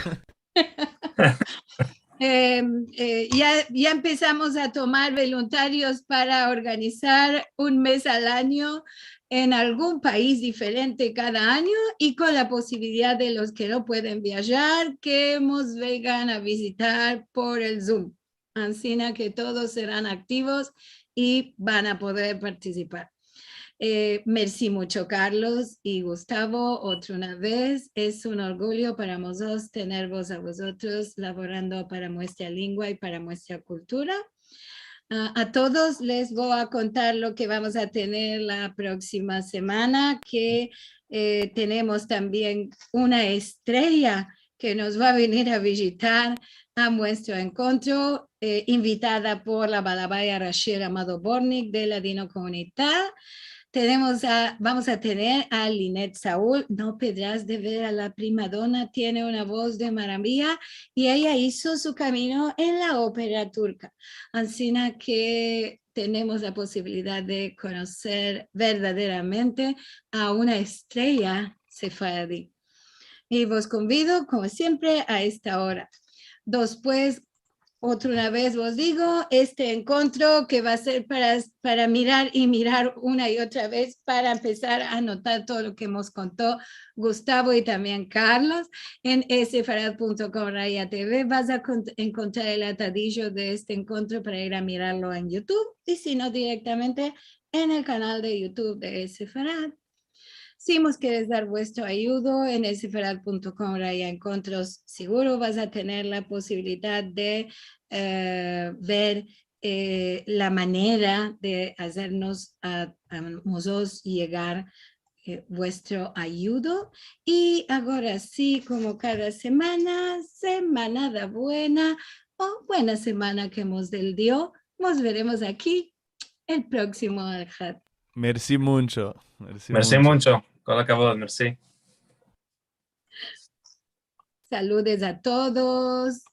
Em, eh, ya, ya empesamos a tomar voluntarios para organizar un mes al anyo en algun pais diferente kada anyo i kon la posibilidad de los ke no pueden viajar, ke mos vengan a vijitar por el Zoom. Ansina ke todos seran aktivos i van a poder partisipar. Eh, mersi muncho, Carlos i Gustavo, otra una vez. Es un orgulyo para mozotros tenervos a vozotros lavorando para muestra lengua i para muestra kultura. Ah, a todos les vo a kontar lo ke vamos a tener la proksima semana, ke, eh, tenemos tambien una estreya ke mos va a venir a vijitar a muestro enkontro, eh, invitada por la balabaya Rachel Amado Bortnick de Ladinokomunita. Tenemos a, vamos a tener a Lynette Saúl. No podrás de ver a la primadona, tiene una voz de maraviya i eya izo su kamino en la opera turka. Ansina ke tenemos la posibilidad de konoser verdaderamente a una estreya sefaradi. I vos konvido, komo siempre, a esta ora. Despues, otra una vez vos digo, este enkontro ke va a ser para, para mirar i mirar una i otra vez, para empesar a anotar todo lo ke mos konto Gustavo i tambien Carlos en sefarad punto com raya T V. Vas a enkont-, enkontrar el atadijo de este enkontro para ir a mirarlo en YouTube, i si no, direktamente en el kanal de YouTube de Sefarad. Si mos keres dar vuestro ayudo en sefarad punto com raya enkontros, siguro vas a tener la posibilidad de, eh, ver, eh, la manera de azernos a, a mozotros yegar, eh, vuestro ayudo. I agora si, komo kada semana, semanada buena o buena semana ke mos del Dio, mos veremos aki el proksimo ahad. Mersi muncho. Mersi muncho. Kol akavod, mersi. Saludos a todos.